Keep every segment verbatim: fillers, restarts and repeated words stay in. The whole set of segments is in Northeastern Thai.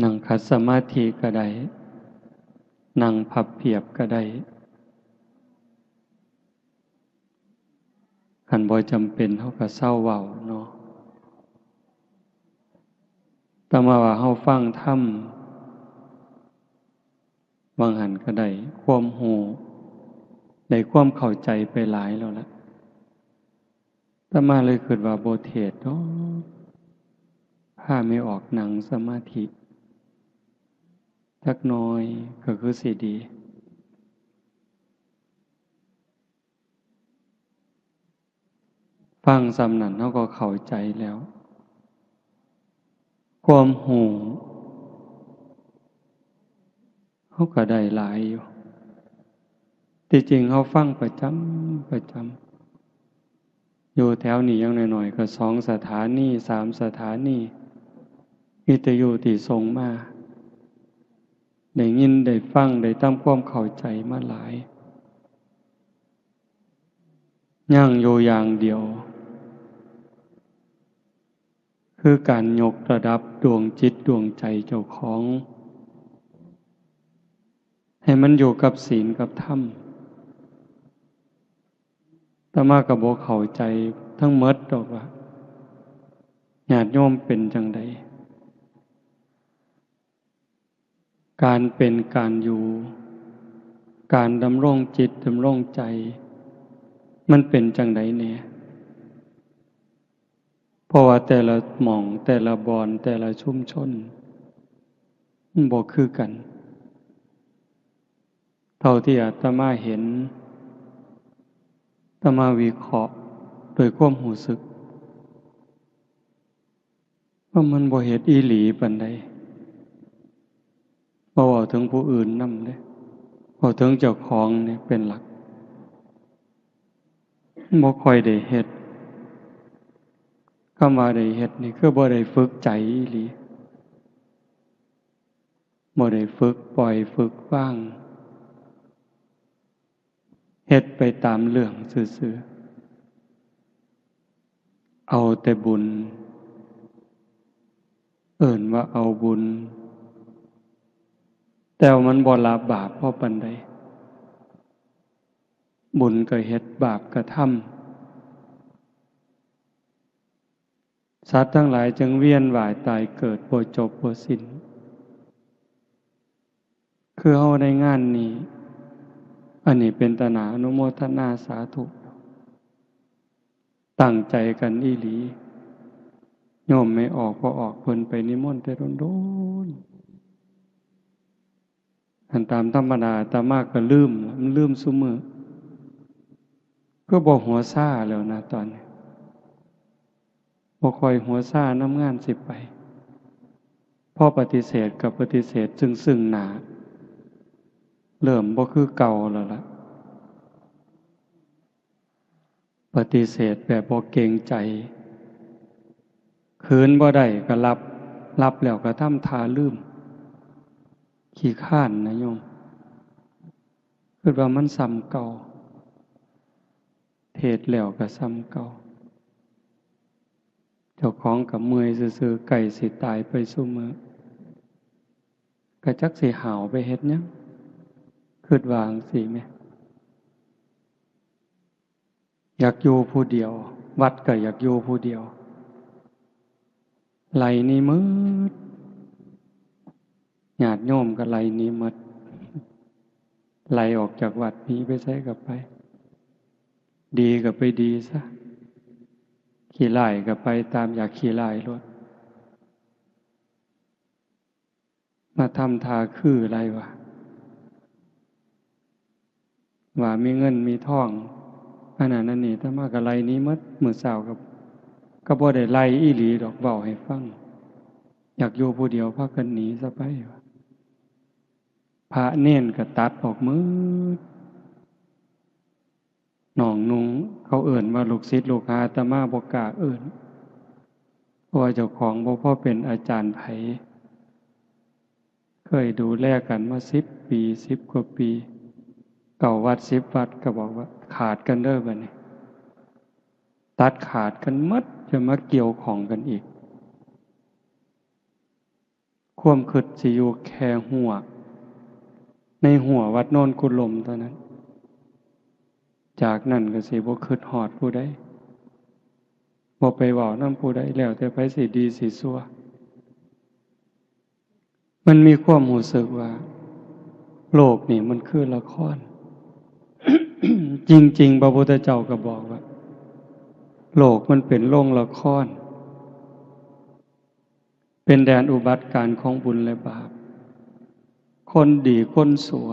นั่งขัดสมาธิก็ได้ นั่งพับเพียบก็ได้ คันบ่จำเป็นเฮาก็เซาเว้าเนาะ แต่มาว่าเฮาฟังธรรม บางหันก็ได้ความรู้ ได้ความเข้าใจไปหลายแล้วล่ะ อาตมาเลยคิดว่าบ่เทศน์ดอก พาแม่ออกนั่งสมาธิ จักหน่อยก็คือสิดี ฟังส่ำนั้นเฮาก็เข้าใจแล้ว ความรู้เฮาก็ได้หลายอยู่ ที่จริงเฮาฟังประจำ ประจำ อยู่แถวนี้อย่างน้อยๆ ก็สองสถานี สามสถานี วิทยุที่ส่งมา ได้ยินได้ฟัง ได้ทำความเข้าใจมาหลาย ยังอยู่อย่างเดียว คือการยกระดับดวงจิตดวงใจเจ้าของ ให้มันอยู่กับศีลกับธรรม อาตมาก็บ่เข้าใจทั้งหมดดอกว่า ญาติโยมเป็นจั่งใด การเป็นการอยู่ การดำรงจิตดำรงใจ มันเป็นจั่งใดแหน่ เพราะว่าแต่ละหม่อง แต่ละบ่อน แต่ละชุมชน มันบ่คือกัน เท่าที่อาตมาเห็น อาตมาวิเคราะห์โดยความรู้สึก ว่ามันบ่เฮ็ดอีหลีปานใด บ่เว้าถึงผู้อื่นนำเด้ เว้าถึงเจ้าของนี่เป็นหลัก บ่ค่อยได้เฮ็ด คำว่าได้เฮ็ดนี่คือบ่ได้ฝึกใจอีหลี บ่ได้ฝึกปล่อยฝึกวาง เฮ็ดไปตามเรื่องซื่อๆ เอาแต่บุญ เอิ้นว่าเอาบุญ แต่ว่ามันบ่ละบาปพอปานใด บุญก็เฮ็ด บาปก็ทำ สัตว์ทั้งหลายจึงเวียนว่ายตายเกิดบ่จบบ่สิ้น คือเฮาได้งานนี้ อันนี้เป็นตาหน้าอนุโมทนาสาธุ ตั้งใจกันอีหลี โยมแม่ออก พ่อออก เพิ่นไปนิมนต์แต่โดนๆ อันตามธรรมดาอาตมาก็ลืม มันลืมซุมื้อ คือบ่หัวซาแล้วนะตอนนี้ บ่ค่อยหัวซานำงานสิไป พอปฏิเสธก็ปฏิเสธซึ่งๆ หน้า เริ่มบ่คือเก่าแล้วล่ะ ปฏิเสธแบบบ่เกรงใจ คืนบ่ได้ก็หลับ หลับแล้วก็ทำท่าลืม ขี้คร้านนะโยม คิดว่ามันส่ำเก่า เทศน์แล้วก็ส่ำเก่า เจ้าของก็เมื่อยซื่อๆ ใกล้สิตายไปซุมื้อ ก็จักสิห้าวไปเฮ็ดหยัง คิดว่าจั่งซี้แหม อยากอยู่ผู้เดียว วัดก็อยากอยู่ผู้เดียว ไล่หนีหมด ญาติโยมก็ไล่หนีหมด ไล่ออกจากวัด หนีไปไสก็ไป ดีก็ไปดีซะ ขี้ร้ายก็ไปตามอยากขี้ร้ายโลด มาทำท่าคือหลายว่า ว่ามีเงินมีทอง อันนั้นอันนี้ อาตมาก็ไล่หนีหมด มื้อเช้าก็ ก็บ่ได้ไล่อีหลีดอก เว้าให้ฟัง อยากอยู่ผู้เดียว พากันหนีซะไปว่า พระเณรก็ตัดออกหมด น้องนุ่ง เขาเอิ้นว่าลูกศิษย์ลูกหา อาตมาบ่กล้าเอิ้น เพราะว่าเจ้าของบ่พอเป็นอาจารย์ไผ เคยดูแลกันมาสิบปี สิบกว่าปี เก้าวัด สิบวัด ก็บอกว่าขาดกันเด้อบัดนี้ ตัดขาดกันหมด จะมาเกี่ยวข้องกันอีก ความคิดสิอยู่แค่ฮั้ว ในฮั้ววัดโนนกุดล่มเท่านั้น จากนั้นก็สิบ่คิดฮอดผู้ใด บ่ไปเว้านำผู้ใด แล้วแต่ไผสิดีสิชั่ว มันมีความรู้สึกว่า โลกนี่มันคือละคร จริงๆ พระพุทธเจ้าก็บอกว่า โลกมันเป็นโรงละคร เป็นแดนอุบัติการณ์ของบุญและบาป คนดีคนชั่ว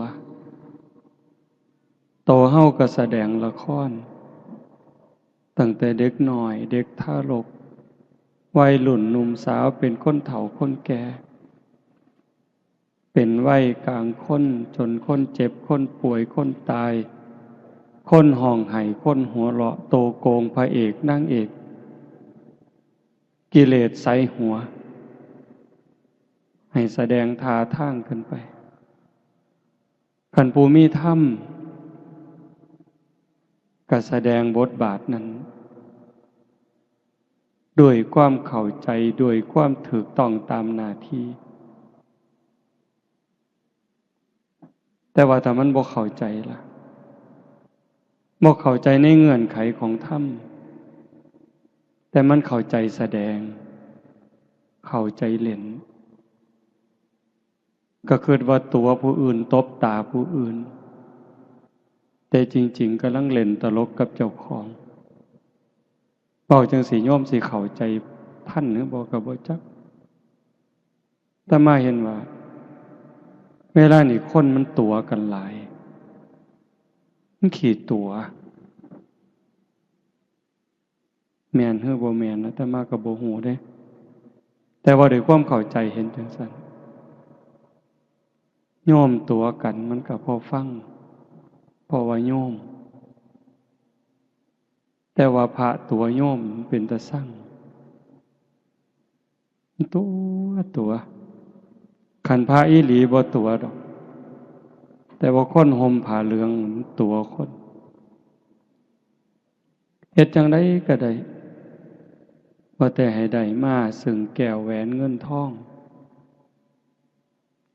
โตเฮาก็แสดงละคร ตั้งแต่เด็กน้อย เด็กทารก วัยรุ่นหนุ่มสาว เป็นคนเฒ่าคนแก่ เป็นวัยกลางคน จนคนเจ็บ คนป่วย คนตาย คนฮ้องไห้ คนหัวเราะ โตโกง พระเอก นางเอก กิเลสใส่หัว ให้แสดงท่าทางขึ้นไป คันผู้มีธรรม ก็แสดงบทบาทนั้น ด้วยความเข้าใจ ด้วยความถูกต้องตามหน้าที่ แต่ว่าถ้ามันบ่เข้าใจล่ะ บ่เข้าใจในเงื่อนไขของธรรม แต่มันเข้าใจแสดง เข้าใจเล่น ก็คิดว่าตั๋วผู้อื่น ตบตาผู้อื่น แต่จริงๆ กำลังเล่นตลกกับเจ้าของ เว้าจั่งซี้โยมสิเข้าใจทันหรือบ่ก็บ่จัก อาตมาเห็นว่า เวลานี้คนมันตั๋วกันหลาย มันขี้ตั๋ว แม่นหรือบ่แม่น อาตมาก็บ่ฮู้เด้ แต่ว่าด้วยความเข้าใจเห็นจั่งซั้น โยมตั๋วกันมันก็พอฟัง เพราะว่าโยม แต่ว่าพระตั๋วโยมมันเป็นตาซัง ตั๋ว ตั๋ว คันพระอีหลีบ่ตั๋วดอก แต่ว่าคนห่มผ้าเหลืองมันตั๋วคน เฮ็ดจั่งใดก็ได้ ว่าแต่ให้ได้มาซึ่งแก้วแหวนเงินทอง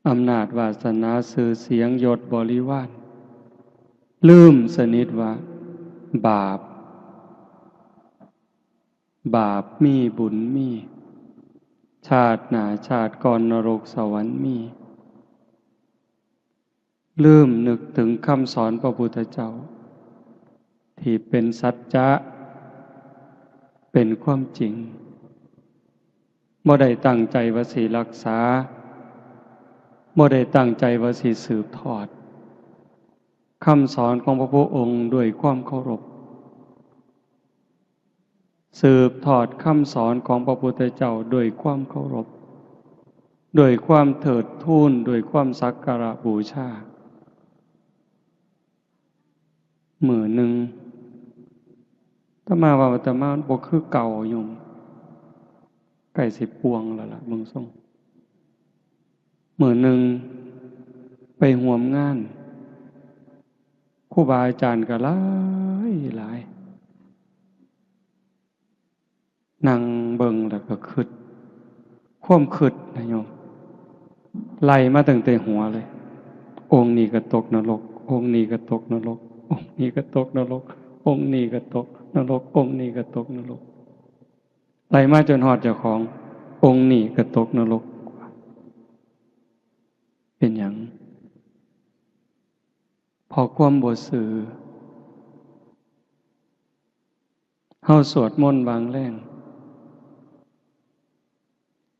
อำนาจวาสนา ชื่อเสียง ยศบริวาร ลืมสนิทว่า บาป บาปมี บุญมี ชาติหน้าชาติก่อน นรกสวรรค์มี ลืมนึกถึงคำสอนพระพุทธเจ้า ที่เป็นสัจจะ เป็นความจริง บ่ได้ตั้งใจว่าสิรักษา บ่ได้ตั้งใจว่าสิสืบทอด คำสอนของพระพุทธองค์ด้วยความเคารพ สืบทอดคำสอนของพระพุทธเจ้าด้วยความเคารพ ด้วยความเทิดทูน ด้วยความสักการะบูชา มื้อหนึ่ง อาตมาว่าอาตมาบ่คือเก่าโยม ใกล้สิป่วงแล้วล่ะ เบิ่งทรง มื้อหนึ่งไปร่วมงาน ครูบาอาจารย์ก็หลายหลาย นั่งเบิ่งแล้วก็คิด ความคิดนะโยม ไล่มาตั้งแต่หัวเลย องค์นี้ก็ตกนรก องค์นี้ก็ตกนรก องค์นี้ก็ตกนรก องค์นี้ก็ตกนรก องค์นี้ก็ตกนรก ไล่มาจนฮอดเจ้าของ องค์นี้ก็ตกนรก เป็นหยัง เพราะความบ่ซื่อ เฮาสวดมนต์วางแรง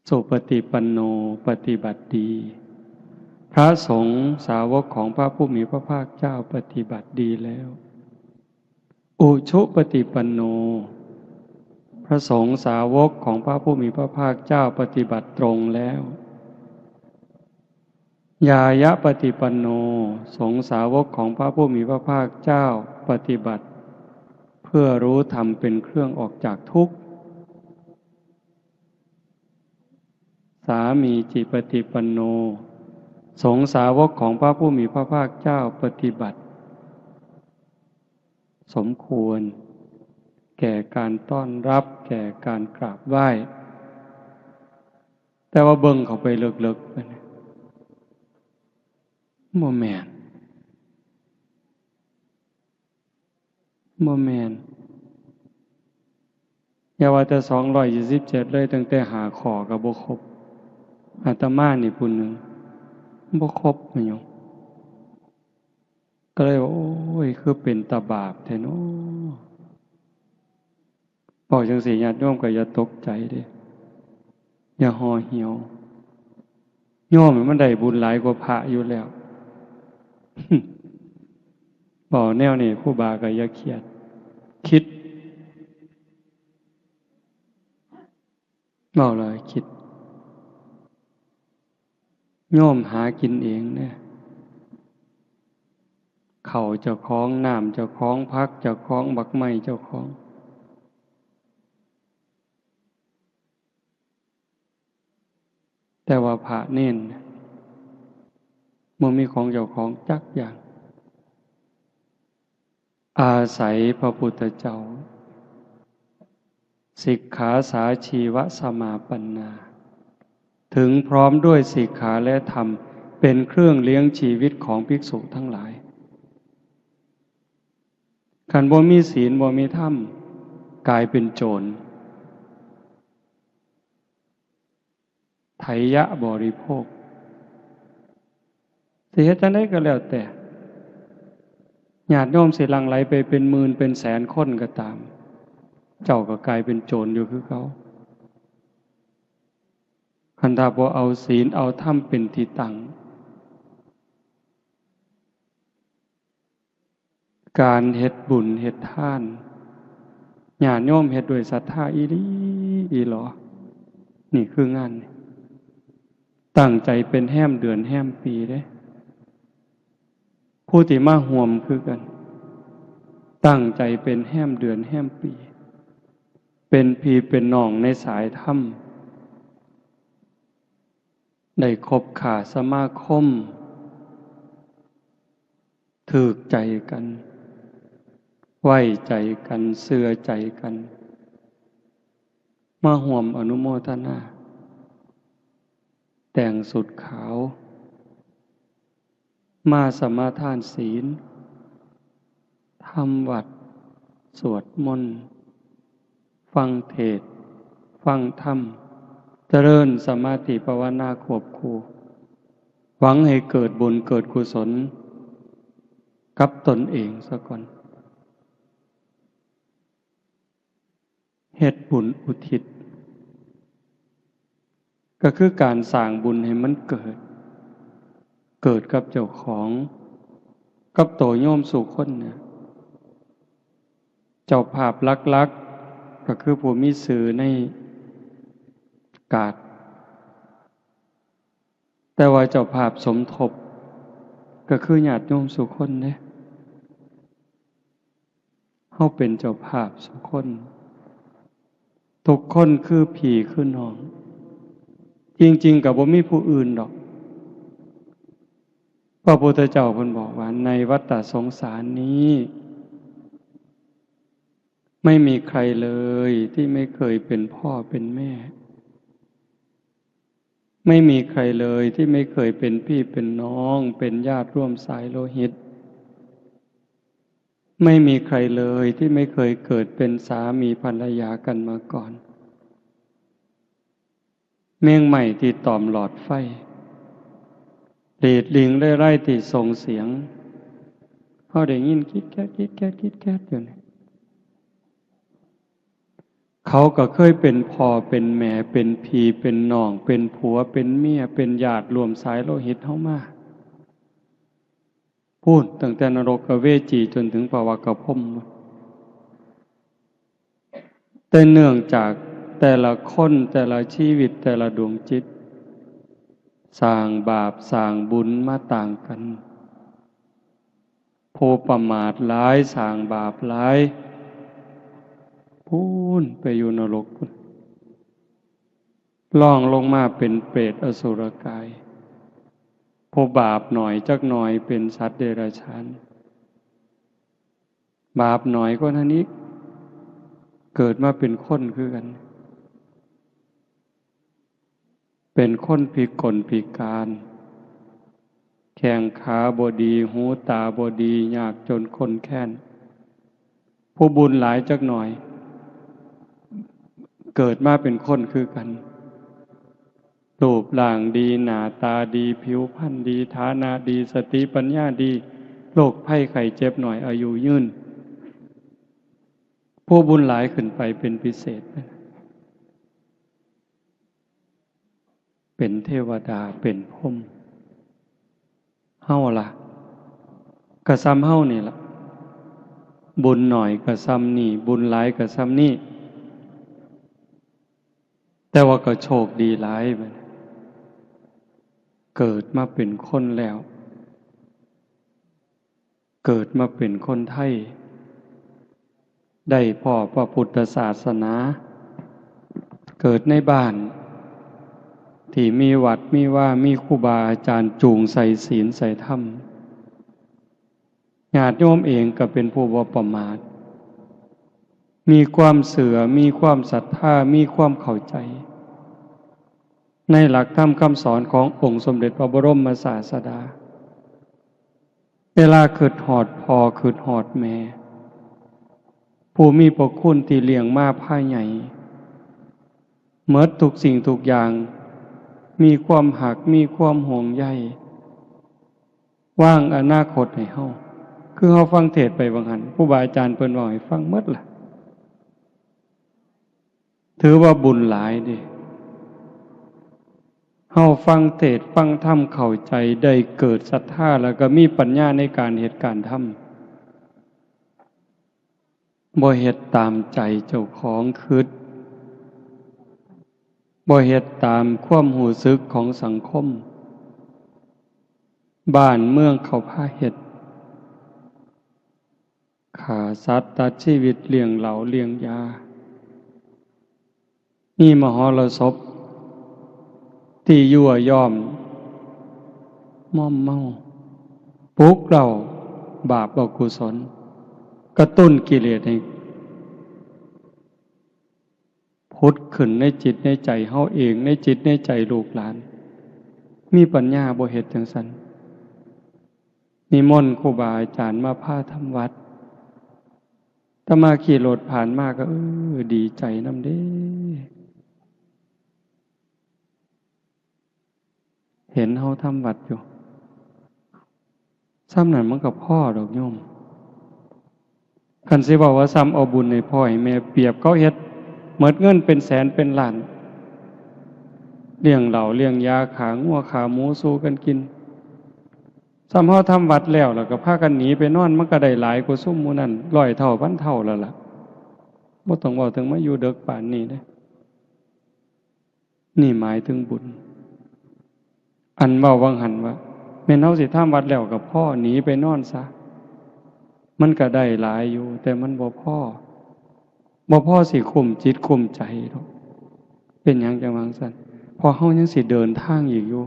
สุปฏิปันโน ปฏิบัติดี พระสงฆ์สาวกของพระผู้มีพระภาคเจ้าปฏิบัติดีแล้ว อุชุปฏิปันโน พระสงฆ์สาวกของพระผู้มีพระภาคเจ้าปฏิบัติตรงแล้ว ญาญาปฏิปันโน สงฆ์สาวกของพระผู้มีพระภาคเจ้าปฏิบัติ เพื่อรู้ธรรมเป็นเครื่องออกจากทุกข์ สามีจิปฏิปันโน สงฆ์สาวกของพระผู้มีพระภาคเจ้าปฏิบัติ สมควร แก่การต้อนรับ แก่การกราบไหว้ แต่ว่าเบิ่งเข้าไปเลิกๆ ไปเนี่ย บ่แม่น บ่แม่น อย่าว่าแต่สองร้อยยี่สิบเจ็ดเลย ตั้งแต่ห้าข้อก็บ่ครบ อาตมานี่ผู้หนึ่ง บ่ครบ แม่นหยัง ก็เลยว่า โอ้ย คือเป็นตาบาปแท้น้อ บอกจังซี้ ญาติโยมก็อย่าตกใจเด้ อย่าห่อเหี่ยว โยมมันได้บุญหลายกว่าพระอยู่แล้ว บอกแนวนี้ ครูบาก็อย่าเครียด คิด เว้าแล้วคิด โยมหากินเองเนี่ย ข้าวเจ้าของ น้ำเจ้าของ ผักเจ้าของ บักไม้เจ้าของ แต่ว่าพระเณรเนี่ย บ่มีของเจ้าของจักอย่าง อาศัยพระพุทธเจ้า สิกขาสาชีวสมาปันนา ถึงพร้อมด้วยสิกขาและธรรม เป็นเครื่องเลี้ยงชีวิตของภิกษุทั้งหลาย คันบ่มีศีล บ่มีธรรม กลายเป็นโจร ไถยะบริโภค สิเฮ็ดจั่งใดก็แล้วแต่ ญาติโยมสิหลั่งไหลไปเป็นหมื่นเป็นแสนคนก็ตาม เจ้าก็กลายเป็นโจรอยู่คือเก่า คันถ้าบ่เอาศีลเอาธรรมเป็นที่ตั้ง การเฮ็ดบุญเฮ็ดทาน ญาติโยมเฮ็ดด้วยศรัทธาอีหลีอีหลอ นี่คืองาน ตั้งใจเป็นแฮมเดือนแฮมปีเด้ ผู้ที่มาร่วมคือกัน ตั้งใจเป็นแฮมเดือนแฮมปี เป็นพี่เป็นน้องในสายธรรม ได้คบค้าสมาคม ถืกใจกัน ไว้ใจกัน เชื่อใจกัน มาร่วมอนุโมทนา แต่งชุดขาว มาสมาทานศีล ทำวัตร สวดมนต์ ฟังเทศน์ ฟังธรรม เจริญสมาธิภาวนาควบคู่ หวังให้เกิดบุญเกิดกุศลกับตนเองซะก่อน เฮ็ดบุญอุทิศ ก็คือการสร้างบุญให้มันเกิด เกิดกับเจ้าของ กับโตโยมสู่คนเนี่ย เจ้าภาพหลักๆ ก็คือผู้มีชื่อในการ์ด แต่ว่าเจ้าภาพสมทบ ก็คือญาติโยมสู่คนเด้ เฮาเป็นเจ้าภาพสู่คน ทุกคนคือพี่คือน้อง จริงๆ ก็บ่มีผู้อื่นดอก พระพุทธเจ้าเพิ่นบอกว่า ในวัฏฏะสงสารนี้ ไม่มีใครเลยที่ไม่เคยเป็นพ่อเป็นแม่ ไม่มีใครเลยที่ไม่เคยเป็นพี่เป็นน้อง เป็นญาติร่วมสายโลหิต ไม่มีใครเลยที่ไม่เคยเกิดเป็นสามีภรรยากันมาก่อน แมงไม้ที่ตอมหลอดไฟ หลีดลิงเล่ไร่ที่ส่งเสียง เฮาได้ยินคิดแคดคิดแคดคิดแคดอยู่นี่ เขาก็เคยเป็นพ่อเป็นแม่ เป็นพี่เป็นน้อง เป็นผัวเป็นเมีย เป็นญาติร่วมสายโลหิตเฮามา พู้นตั้งแต่นรกเวจีจนถึงปวกพรหม แต่เนื่องจากแต่ละคนแต่ละชีวิตแต่ละดวงจิต สร้างบาปสร้างบุญมาต่างกัน ผู้ประมาทหลายสร้างบาปหลาย พู้นไปอยู่นรกพู้น ล่องลงมาเป็นเปรตอสุรกาย ผู้บาปหน่อยจักหน่อยเป็นสัตว์เดรัจฉาน บาปหน่อยก็เท่านี้ เกิดมาเป็นคนคือกัน เป็นคนพิกลพิการ แข้งขาบ่ดี หูตาบ่ดี ยากจนข้นแค้น ผู้บุญหลายจักหน่อย เกิดมาเป็นคนคือกัน รูปร่างดี หน้าตาดี ผิวพรรณดี ฐานะดี สติปัญญาดี โรคภัยไข้เจ็บน้อย อายุยืน ผู้บุญหลายขึ้นไปเป็นพิเศษ เป็นเทวดา เป็นพรหม เฮาล่ะ กะส่ำเฮานี่ล่ะ บุญน้อยกะส่ำนี่ บุญหลายกะส่ำนี่ แต่ว่าก็โชคดีหลายบัดนี้ เกิดมาเป็นคนแล้ว เกิดมาเป็นคนไทย ได้พ้อพระพุทธศาสนา เกิดในบ้าน ที่มีวัดมีวา มีครูบาอาจารย์จูงใส่ศีลใส่ธรรม ญาติโยมเองก็เป็นผู้บ่ประมาท มีความเชื่อ มีความศรัทธา มีความเข้าใจ ในหลักธรรมคำสอนขององค์สมเด็จพระบรมศาสดา เวลาคิดฮอดพ่อ คิดฮอดแม่ ผู้มีพระคุณที่เลี้ยงมาพาใหญ่ หมดทุกสิ่งทุกอย่าง มีความฮัก มีความห่วงใย วางอนาคตให้เฮา คือเฮาฟังเทศน์ไปว่าหั่น ครูบาอาจารย์เพิ่นเว้าให้ฟังหมดล่ะ ถือว่าบุญหลายเด้ เฮาฟังเทศน์ฟังธรรมเข้าใจ ได้เกิดศรัทธา แล้วก็มีปัญญาในการเฮ็ดการทำ บ่เฮ็ดตามใจเจ้าของคิด บ่เฮ็ดตามความรู้สึกของสังคม บ้านเมืองเขาพาเฮ็ด ฆ่าสัตว์ตัดชีวิต เลี้ยงเหล้าเลี้ยงยา มีมหรสพที่ยั่วยอม มอมเมา ปลุกเร้าบาปอกุศล กระตุ้นกิเลสให้ผุดขึ้นในจิตในใจเฮาเอง ในจิตในใจลูกหลาน มีปัญญาบ่เฮ็ดจั่งซั้น นิมนต์ครูบาอาจารย์มาพาทำวัด อาตมาขี่รถผ่านมาก็ เออ ดีใจนำเด้ เห็นเฮาทำวัดอยู่ ส่ำนั้นมันก็พอดอกโยม คันสิเว้าว่าส่ำเอาบุญให้พ่อให้แม่ เปรียบเขาเฮ็ดหมดเงินเป็นแสนเป็นล้าน เลี้ยงเหล้าเลี้ยงยา ฆ่างัวฆ่าหมูสู่กันกิน ส่ำเฮาทำวัดแล้ว แล้วก็พากันหนีไปนอน มันก็ได้หลายกว่าซุมหมู่นั้น ร้อยเท่าพันเท่าแล้วล่ะ บ่ต้องเว้าถึงมาอยู่เดิกปานนี้เด้ นี่หมายถึงบุญ อันเว้าวังหั้นว่า แม่นเฮาสิทำวัดแล้วก็พอ หนีไปนอนซะ มันก็ได้หลายอยู่ แต่มันบ่พอ บ่พอสิคุ้มจิตคุ้มใจดอก เป็นหยังจั่งว่าจั่งซั้น เพราะเฮายังสิเดินทางอีกอยู่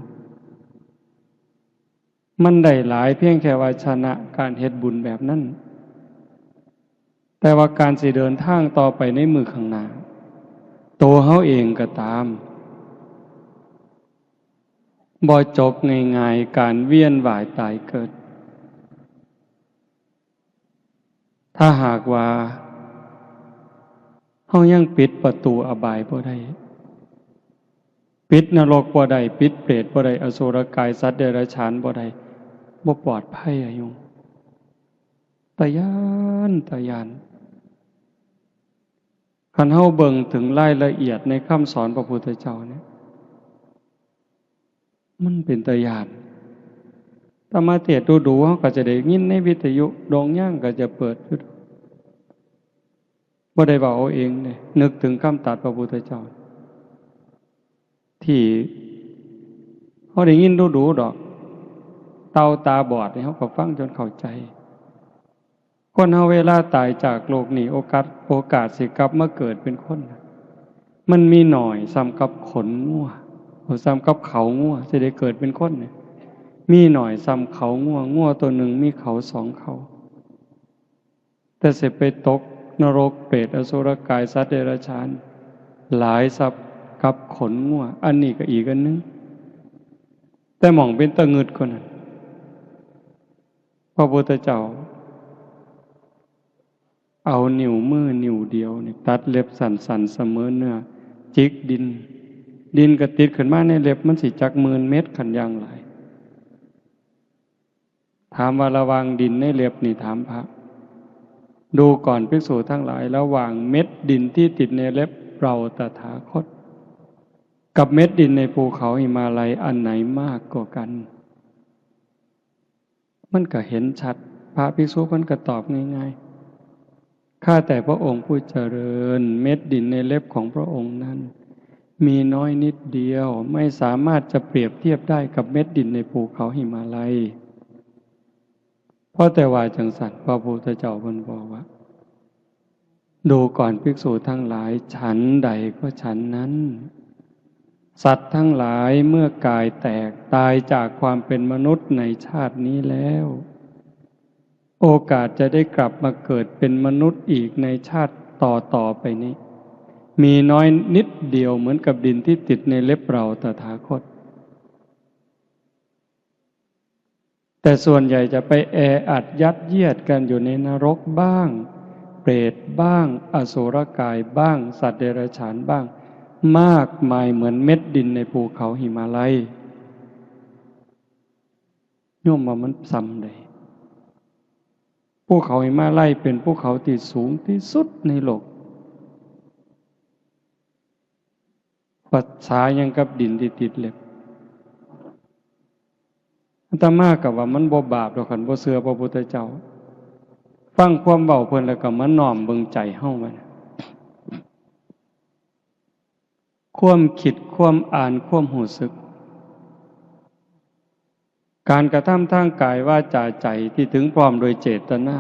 มันได้หลายเพียงแค่ว่าชนะการเฮ็ดบุญแบบนั้น แต่ว่าการสิเดินทางต่อไปในมื้อข้างหน้า ตัวเฮาเองก็ตาม บ่จบง่ายๆ การเวียนว่ายตายเกิด ถ้าหากว่าเฮายังปิดประตูอบายบ่ได้ ปิดนรกบ่ได้ ปิดเปรตบ่ได้ อสุรกายสัตว์เดรัจฉานบ่ได้ บ่ปลอดภัยอะโยม ตาย้าน ตาย้าน คันเฮาเบิ่งถึงรายละเอียดในคำสอนพระพุทธเจ้าเนี่ย มันเป็นตาย้าน อาตมาเทศน์ดูๆ เฮาก็จะได้ยินในวิทยุ โด่งย่างก็จะเปิดอยู่ บ่ได้เว้าเอาเองเด้ นึกถึงคำตรัสพระพุทธเจ้า ที่เฮาได้ยินดูๆ ดอก เต่าตาบอดนี่เฮาก็ฟังจนเข้าใจ คนเฮาเวลาตายจากโลกนี้ โอกาส โอกาสสิกลับมาเกิดเป็นคนน่ะ มันมีน้อยส่ำกับขนงัว โอ้ ส่ำกับเขางัว สิได้เกิดเป็นคนเนี่ย มีน้อยส่ำเขางัว งัวตัวหนึ่งมีเขาสองเขา แต่สิไปตกนรก เปรต อสุรกาย สัตว์เดรัจฉาน หลายส่ำ กับขนงัว อันนี้ก็อีกอันหนึ่ง แต่หม่องเป็นตะงึดกว่านั้น พระพุทธเจ้า เอานิ้วมือนิ้วเดียวนี่ตัดเล็บสั้นๆเสมอเนื้อ จิกดิน ดินก็ติดขึ้นมาในเล็บ มันสิจักหมื่นเม็ดคันอย่างหลาย ถามว่าระหว่างดินในเล็บนี่ ถามพระ ดูก่อนภิกษุทั้งหลาย ระหว่างเม็ดดินที่ติดในเล็บเราตถาคต กับเม็ดดินในภูเขาหิมาลัย อันไหนมากกว่ากัน มันก็เห็นชัด พระภิกษุมันก็ตอบง่ายๆ ข้าแต่พระองค์ผู้เจริญ เม็ดดินในเล็บของพระองค์นั้น มีน้อยนิดเดียว ไม่สามารถจะเปรียบเทียบได้กับเม็ดดินในภูเขาหิมาลัย เพราะแต่ว่าจังสัน พระพุทธเจ้าเพิ่นบอกว่า ดูก่อนภิกษุทั้งหลาย ฉันใดก็ฉันนั้น สัตว์ทั้งหลายเมื่อกายแตกตายจากความเป็นมนุษย์ในชาตินี้แล้ว โอกาสจะได้กลับมาเกิดเป็นมนุษย์อีกในชาติต่อๆไปนี้ มีน้อยนิดเดียวเหมือนกับดินที่ติดในเล็บเราตถาคต แต่ส่วนใหญ่จะไปแออัดยัดเยียดกันอยู่ในนรกบ้าง เปรตบ้าง อสุรกายบ้าง สัตว์เดรัจฉานบ้าง มากมายเหมือนเม็ดดินในภูเขาหิมาลัย โยมว่ามันส่ำใด ภูเขาหิมาลัยเป็นภูเขาที่สูงที่สุดในโลก ภาษายังกับดินที่ติดเล็บ อาตมาก็ว่ามันบ่บาปดอก คันบ่เชื่อพระพุทธเจ้า ฟังความเว้าเพิ่นแล้วก็มาน้อมเบิ่งใจเฮาไว้ ความคิด ความอ่าน ความรู้สึก การกระทำทางกายวาจาใจที่ถึงพร้อมโดยเจตนา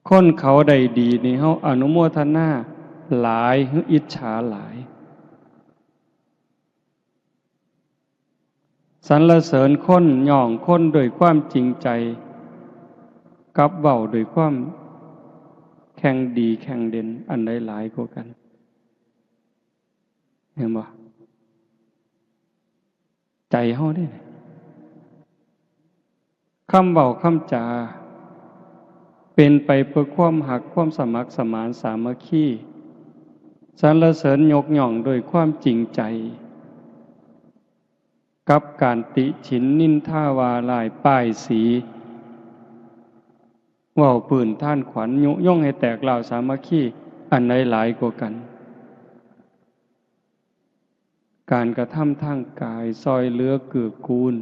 คนเขาได้ดีนี่เฮาอนุโมทนาหลายหรืออิจฉาหลาย สรรเสริญคน ย่องคนด้วยความจริงใจ กับเว้าด้วยความแข่งดีแข่งเด่น อันใดหลายกว่ากัน เห็นบ่ ใจเฮาเด้ คำเว้าคำจา เป็นไปเพื่อความฮัก ความสมัครสมานสามัคคี สรรเสริญยกย่องด้วยความจริงใจ กับการติฉินนินทาว่าร้ายป้ายสี เว้าปื้นท่านขวัญ ยุยงให้แตกร้าวสามัคคี อันใดหลายกว่ากัน การกระทำทางกายซอยเหลือเกื้อกูล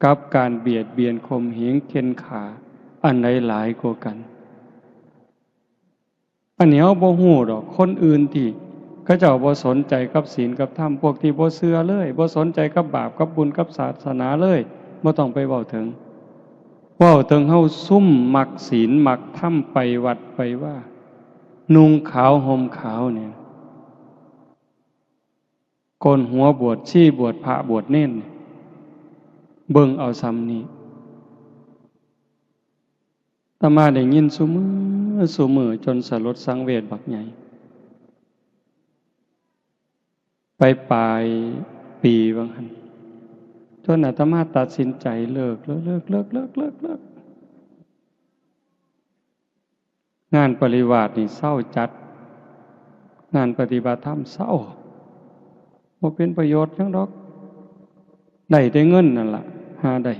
กับการเบียดเบียนข่มเหงเข่นฆ่า อันใดหลายกว่ากัน อันนี้เฮาบ่ฮู้ดอก คนอื่นที่เขาเจ้าบ่สนใจกับศีลกับธรรม พวกที่บ่เชื่อเลย บ่สนใจกับบาปกับบุญกับศาสนาเลย บ่ต้องไปเว้าถึง เว้าถึงเฮาซุมมักศีลมักธรรม ไปวัดไปวา นุ่งขาวห่มขาวเนี่ย โกนหัวบวชชี บวชพระบวชเณร เบิ่งเอาส่ำนี้ อาตมาได้ยินซุมื้อซุมื้อจนสลดสังเวชบักใหญ่ ไปปลายปีว่าหั่น จนอาตมาตัดสินใจเลิก เลิก เลิก งานปริวาสนี่เซาจัด งานปฏิบัติธรรมเซา บ่เป็นประโยชน์หยังดอก ได้แต่เงินนั่นล่ะ หาได้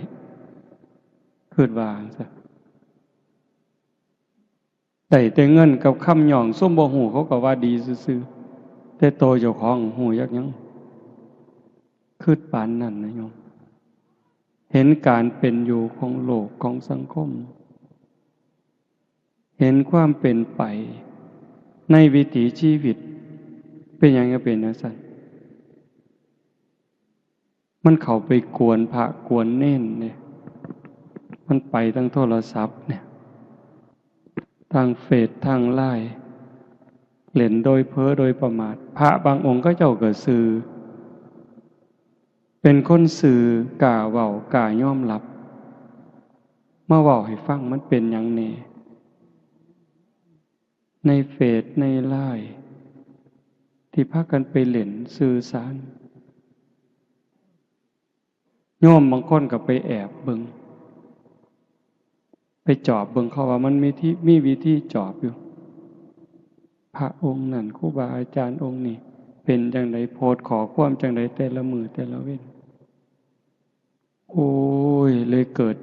คิดว่าจั่งซั้น ได้แต่เงินกับคำย่อง ซุมบ่ฮู้เขาก็ว่าดีซื่อๆ แต่โตเจ้าของฮู้จักหยัง คิดปานนั้นนะโยม เห็นการเป็นอยู่ของโลกของสังคม เห็นความเป็นไปในวิถีชีวิต เป็นหยังจั่งเป็นจั่งซั้น มันเข้าไปกวนพระกวนเณรเนี่ย มันไปทางโทรศัพท์เนี่ย ทางเฟซ ทางไลน์ เล่นโดยเผลอโดยประมาท พระบางองค์เขาเจ้าก็ซื่อ เป็นคนซื่อ กล้าเว้า กล้ายอมรับ มาเว้าให้ฟัง มันเป็นหยังแน่ ในเฟซ ในไลน์ ที่พากันไปเล่นสื่อสาร โยมบางคนก็ไปแอบเบิ่ง ไปจอบเบิ่งเขาว่ามันมีที่ มีวิธีจอบอยู่ พระองค์นั่น ครูบาอาจารย์องค์นี้ เป็นจั่งใด โพสต์ข้อความจั่งใด แต่ละมื้อแต่ละเว็น โอ้ย เลยเกิด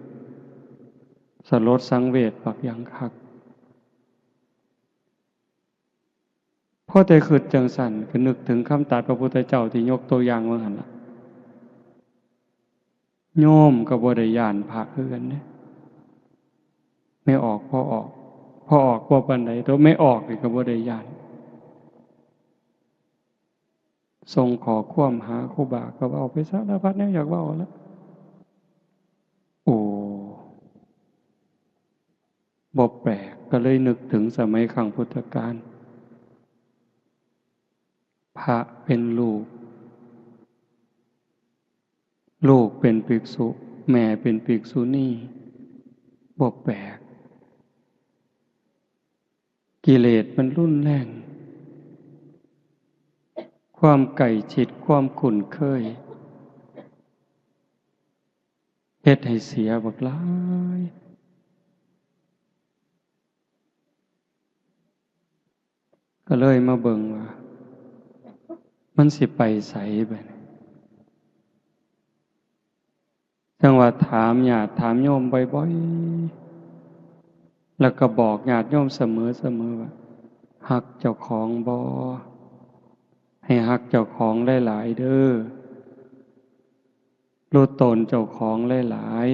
สลดสังเวชบักอย่างคัก พอแต่คิดจั่งซั้น ก็นึกถึงคำตรัสพระพุทธเจ้าที่ยกตัวอย่างว่าหั่นล่ะ โยมก็บ่ได้ย้านพระคือกันเด้ แม่ออกพ่อออก พ่อออกบ่ปานใด แต่แม่ออกนี่ก็บ่ได้ย้าน ส่งข้อความหาครูบา ก็เว้าไปสารพัดแนวอยากเว้าละ โอ้ บ่แปลก ก็เลยนึกถึงสมัยครั้งพุทธกาล พระเป็นลูก ลูกเป็นภิกษุ แม่เป็นภิกษุณี บ่แปลก กิเลสมันรุนแรง ความใกล้ชิด ความคุ้นเคย เฮ็ดให้เสียบักหลาย ก็เลยมาเบิ่งว่า มันสิไปไสบัดนี้ จั่งว่าถามญาติถามโยมบ่อยๆ แล้วก็บอกญาติโยมเสมอๆ ว่า ฮักเจ้าของบ่ ให้ฮักเจ้าของหลายๆ เด้อ รู้ตนเจ้าของหลาย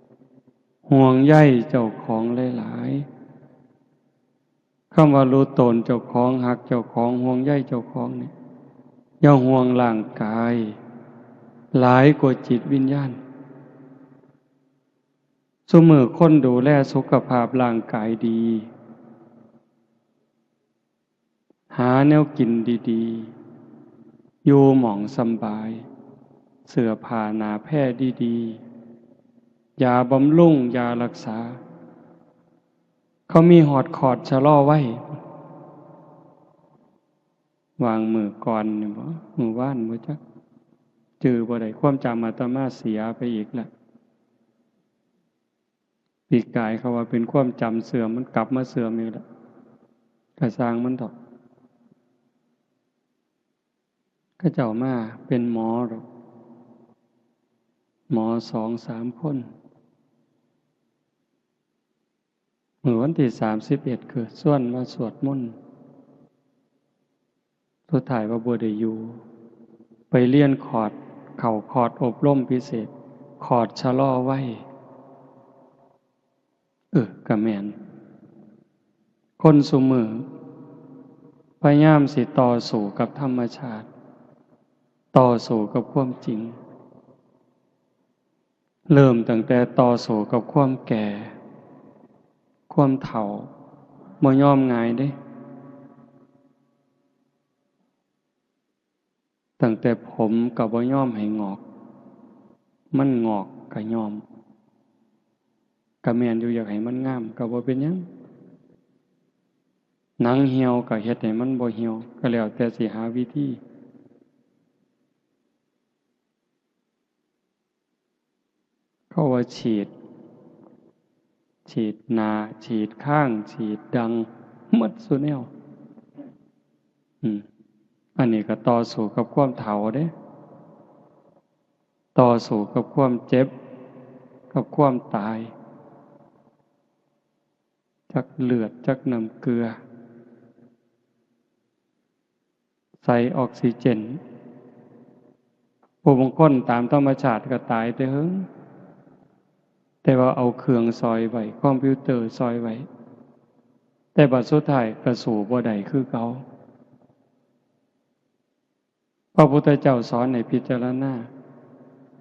ๆ ห่วงใยเจ้าของหลายๆ คำว่ารู้ตนเจ้าของ ฮักเจ้าของ ห่วงใยเจ้าของนี่ อย่าห่วงร่างกาย หลายกว่าจิตวิญญาณ ซุมื้อคนดูแลสุขภาพร่างกายดี หาแนวกินดีๆ อยู่หม่องสำบาย เสื้อผ้าหนาแพร่ดีๆ ยาบำรุง ยารักษา เขามีฮอดคอร์สชะลอวัย วางมื้อก่อนนี่บ่ มื้อวานบ่จัก จื่อบ่ได้ ความจำอาตมาเสียไปอีกแล้ว ปีกายเขาว่าเป็นความจำเสื่อม มันกลับมาเสื่อมอีกแล้ว ก็ซ่างมันเถาะ เขาเจ้ามาเป็นหมอดอก หมอสองสามคน มื้อวันที่สามสิบเอ็ด คือชวนมาสวดมนต์ สุดท้ายว่าบ่ได้อยู่ ไปเรียนคอร์ส เข้าคอร์สอบรมพิเศษ คอร์สชะลอวัย เออ ก็แม่น คนซุมื้อ พยายามสิต่อสู้กับธรรมชาติ ต่อสู้กับความจริง เริ่มตั้งแต่ต่อสู้กับความแก่ ความเฒ่า บ่ยอมง่ายเด้ ตั้งแต่ผมก็บ่ยอมให้งอก มันงอกก็ยอม ก็แม่นอยู่ อยากให้มันงามก็บ่เป็นหยัง หนังเหี่ยวก็เฮ็ดให้มันบ่เหี่ยว ก็แล้วแต่สิหาวิธี เขาว่าฉีด ฉีดหน้า ฉีดคาง ฉีดดัง หมดซุแนว อืม อันนี้ก็ต่อสู้กับความเฒ่าเด้ ต่อสู้กับความเจ็บ กับความตาย จักเลือด จักน้ำเกลือ ใส่ออกซิเจน ผู้บางคนตามธรรมชาติก็ตายแต่เฮิง แต่ว่าเอาเครื่องซ่อยไว้ คอมพิวเตอร์ซ่อยไว้ แต่บัดสุดท้ายก็สู้บ่ได้คือเก่า พระพุทธเจ้าสอนให้พิจารณา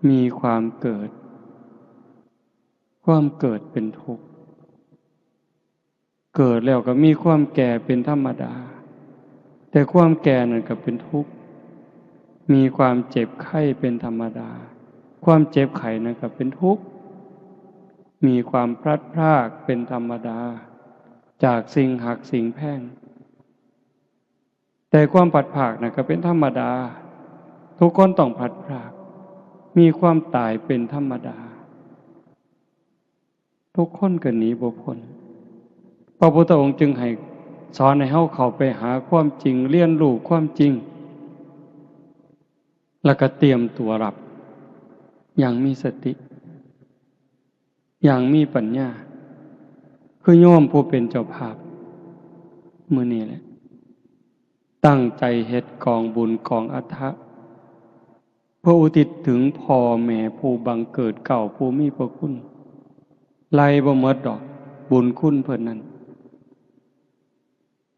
มีความเกิด ความเกิดเป็นทุกข์ เกิดแล้วก็มีความแก่เป็นธรรมดา แต่ความแก่นั่นก็เป็นทุกข์ มีความเจ็บไข้เป็นธรรมดา ความเจ็บไข้นั่นก็เป็นทุกข์ มีความพลัดพรากเป็นธรรมดา จากสิ่งฮักสิ่งแพง แ แต่ความพลัดพรากน่ะก็เป็นธรรมดา ทุกคนต้องพลัดพราก มีความตายเป็นธรรมดา ทุกคนก็หนีบ่พ้น พระพุทธองค์จึงให้สอนให้เฮาเข้าไปหาความจริง เรียนรู้ความจริง แล้วก็เตรียมตัวรับ อย่างมีสติ อย่างมีปัญญา คือโยมผู้เป็นเจ้าภาพ มื้อนี้แหละ ตั้งใจเฮ็ดกองบุญกองอัฐะ เพื่ออุทิศถึงพ่อแม่ผู้บังเกิดเกล้าผู้มีพระคุณ ไล่บ่หมดดอก บุญคุณเพิ่นนั้น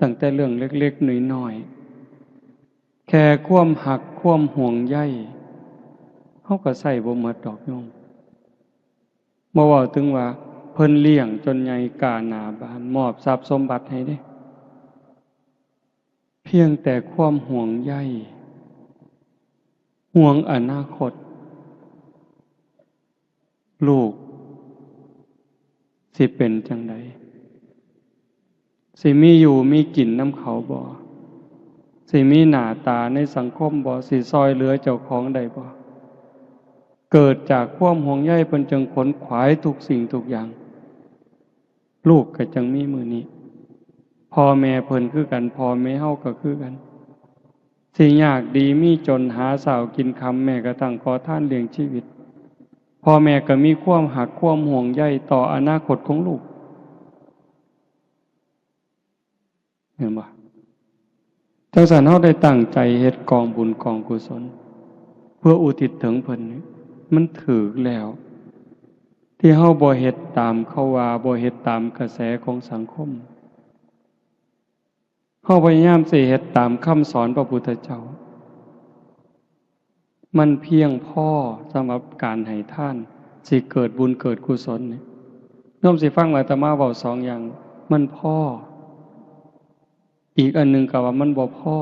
ตั้งแต่เรื่องเล็กๆน้อยๆ แค่ความฮักความห่วงใย เฮาก็ใช้บ่หมดดอกโยม บ่เว้าถึงว่าเพิ่นเลี้ยงจนใหญ่ก้าหน้าบาน มอบทรัพย์สมบัติให้เด้ เพียงแต่ความห่วงใย ห่วงอนาคต ลูกสิเป็นจั่งใด สิมีอยู่มีกินนำเขาบ่ สิมีหน้าตาในสังคมบ่ สิซ่อยเหลือเจ้าของได้บ่ เกิดจากความห่วงใยเพิ่นจึงขนขวายทุกสิ่งทุกอย่าง ลูกก็จั่งมีมื้อนี้ พ่อแม่เพิ่นคือกัน พ่อแม่เฮาก็คือกัน สิยากดีมีจนหาเช้ากินค่ำ แม้กระทั่งขอทานเลี้ยงชีวิต พ่อแม่ก็มีความฮักความห่วงใยต่ออนาคตของลูก เห็นบ่ จั่งซั้นเฮาได้ตั้งใจเฮ็ดกองบุญกองกุศล เพื่ออุทิศถึงเพิ่นนี่ มันถูกแล้ว ที่เฮาบ่เฮ็ดตามเขาว่า บ่เฮ็ดตามกระแสของสังคม เฮาพยายามสิเฮ็ดตามคำสอนพระพุทธเจ้า มันเพียงพอสำหรับการให้ทาน สิเกิดบุญเกิดกุศลนี่ โยมสิฟังอาตมาเว้าสองอย่าง มันพอ อีกอันหนึ่งก็ว่ามันบ่พอ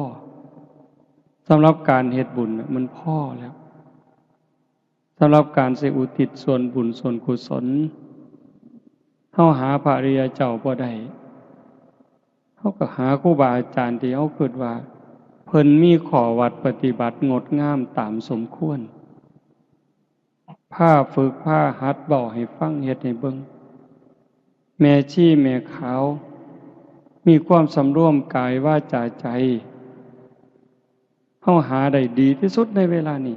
สำหรับการเฮ็ดบุญน่ะมันพอแล้ว สำหรับการสิอุทิศส่วนบุญส่วนกุศล เฮาหาพระอริยเจ้าบ่ได้ เฮาก็หาครูบาอาจารย์ที่เฮาคิดว่า เพิ่นมีข้อวัดปฏิบัติงดงามตามสมควร พาฝึกพาหัด เว้าให้ฟัง เฮ็ดให้เบิ่ง แม่ชีแม่ขาว มีความสำรวมกายวาจาใจ เฮาหาได้ดีที่สุดในเวลานี้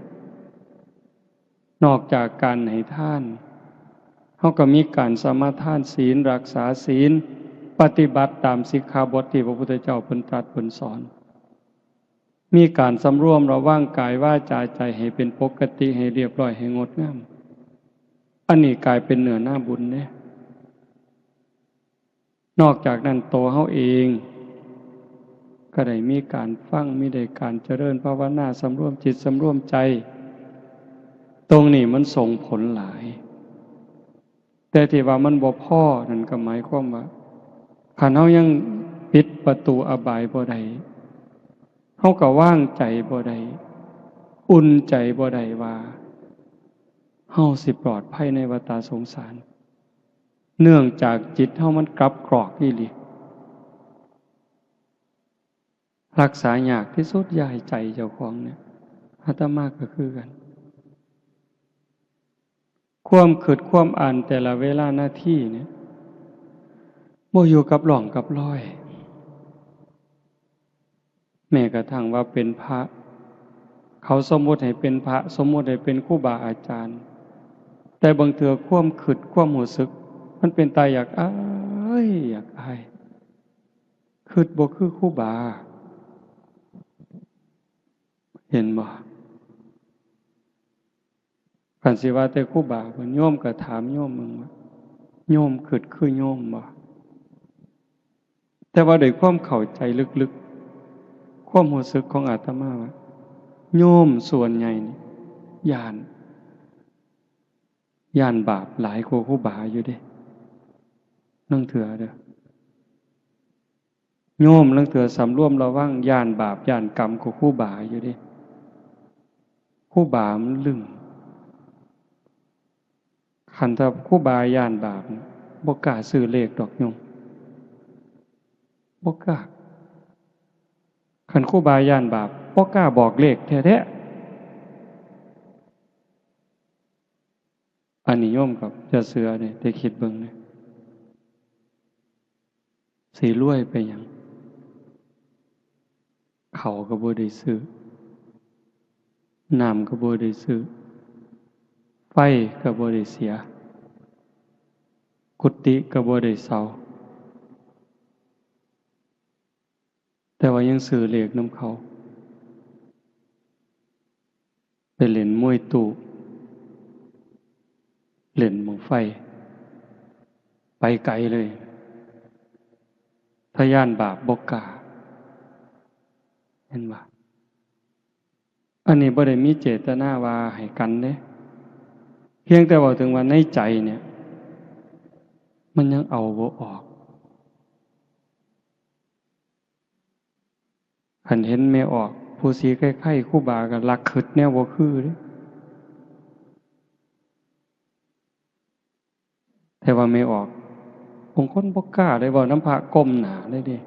นอกจากการให้ทาน เฮาก็มีการสมาทานศีล รักษาศีล ปฏิบัติตามสิกขาบทที่พระพุทธเจ้าเพิ่นตรัสเพิ่นสอน มีการสำรวมระวังกายวาจาใจให้เป็นปกติ ให้เรียบร้อย ให้งดงาม อันนี้กลายเป็นเนื้อนาบุญเด้ นอกจากนั้นตัวเฮาเอง ก็ได้มีการฟัง มีได้การเจริญภาวนา สำรวมจิตสำรวมใจ ตรงนี้มันส่งผลหลาย แต่ที่ว่ามันบ่พอนั่นก็หมายความว่า คันเฮายังปิดประตูอบายบ่ได้ เฮาก็วางใจบ่ได้ อุ่นใจบ่ได้ว่า เฮาสิปลอดภัยในวัฏสงสาร เนื่องจากจิตเฮามันกลับกรอกอีหลี รักษายากที่สุด อย่าให้ใจเจ้าของเนี่ย อาตมาก็คือกัน ความคิดความอ่านแต่ละเวลานาทีเนี่ย บ่อยู่กับร่องกับรอย แม้กระทั่งว่าเป็นพระ เขาสมมุติให้เป็นพระ สมมุติให้เป็นครูบาอาจารย์ แต่บางเทื่อความคิดความรู้สึก มันเป็นตาอยากอายอยากอาย คิดบ่คือครูบา เห็นบ่ คันสิว่าแต่ครูบา เพิ่น โยมก็ถามโยมมึงว่า โยมคิดคือโยมบ่ แต่ว่าด้วยความเข้าใจลึกๆ ความรู้สึกของอาตมาว่า โยมส่วนใหญ่นี่ ย้าน ย้านบาปหลายกว่าครูบาอยู่เด้ ลางเทื่อเด้อ โยมลางเทื่อสำรวมระวัง ย้านบาปย้านกรรมกว่าครูบาอยู่เด้ ครูบามันลึง คันถ้าครูบาย้านบาป บ่กล้าซื้อเลขดอกโยม บ่กล้า คันครูบาย้านบาป บ่กล้าบอกเลขแท้ๆ อันนี้โยมก็อย่าเชื่อเด้ แต่คิดเบิ่งนะ สิรวยไปหยัง ข้าวก็บ่ได้ซื้อ น้ำก็บ่ได้ซื้อ ไฟก็บ่ได้เสีย กุฏิก็บ่ได้เช่า แต่ว่ายังซื้อเลขนำเขา ไปเล่นมวยตู้ เล่นบั้งไฟ ไปไกลเลย ถ้าย้านบาปบ่กล้า เห็นบ่ อันนี้บ่ได้มีเจตนาว่าให้กันเด้ เพียงแต่เว้าถึงว่าในใจเนี่ย มันยังเอาบ่ออก คันเห็นแม่ออก ผู้สีไข้ๆ ครูบาก็ลักคิดแนวบ่คือเด้ แต่ว่าแม่ออก บางคนบ่กล้าได้เว้านำพระก้มหน้าเลยเด้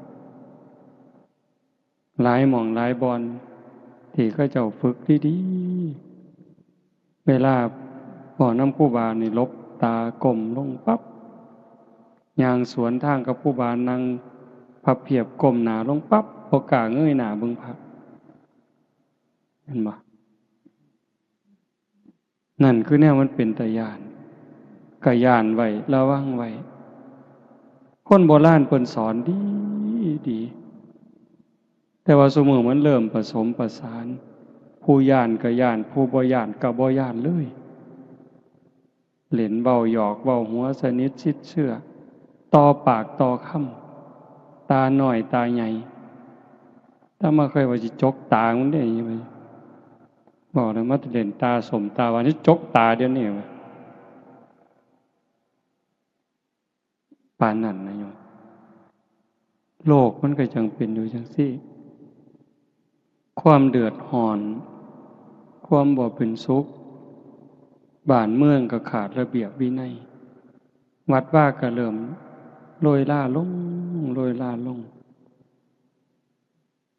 หลายหม่องหลายบ่อน ที่เขาเจ้าฝึกดีๆ เวลาเว้านำครูบานี่หลบตาก้มลงปั๊บ ย่างสวนทางกับครูบานั่งพับเพียบก้มหน้าลงปั๊บ บ่กล้าเงยหน้าเบิ่งพระ เห็นบ่ นั่นคือแนวมันเป็นตาย้าน ก็ย้านไว้ ระวังไว้ คนโบราณเพิ่นสอนดีดี แต่ว่าซุมื้อมันเริ่มผสมผสาน ผู้ย้านก็ย้าน ผู้บ่ย้านก็บ่ย้านเลย เล่นเว้าหยอกเว้าหัวสนิทชิดเชื่อ ต่อปากต่อคำ ตาน้อยตาใหญ่ อาตมาเคยว่าสิจกตามันเด้ บอกเลยมาเล่นตาส้มตาหวาน สิจกตาเดี๋ยวนี้ ปานนั้นนะโยม โลกมันก็จั่งเป็นอยู่จั่งซี้ ความเดือดร้อน ความบ่เป็นสุข บ้านเมืองก็ขาดระเบียบวินัย วัดวาก็เริ่มโรยราลง โรยราลง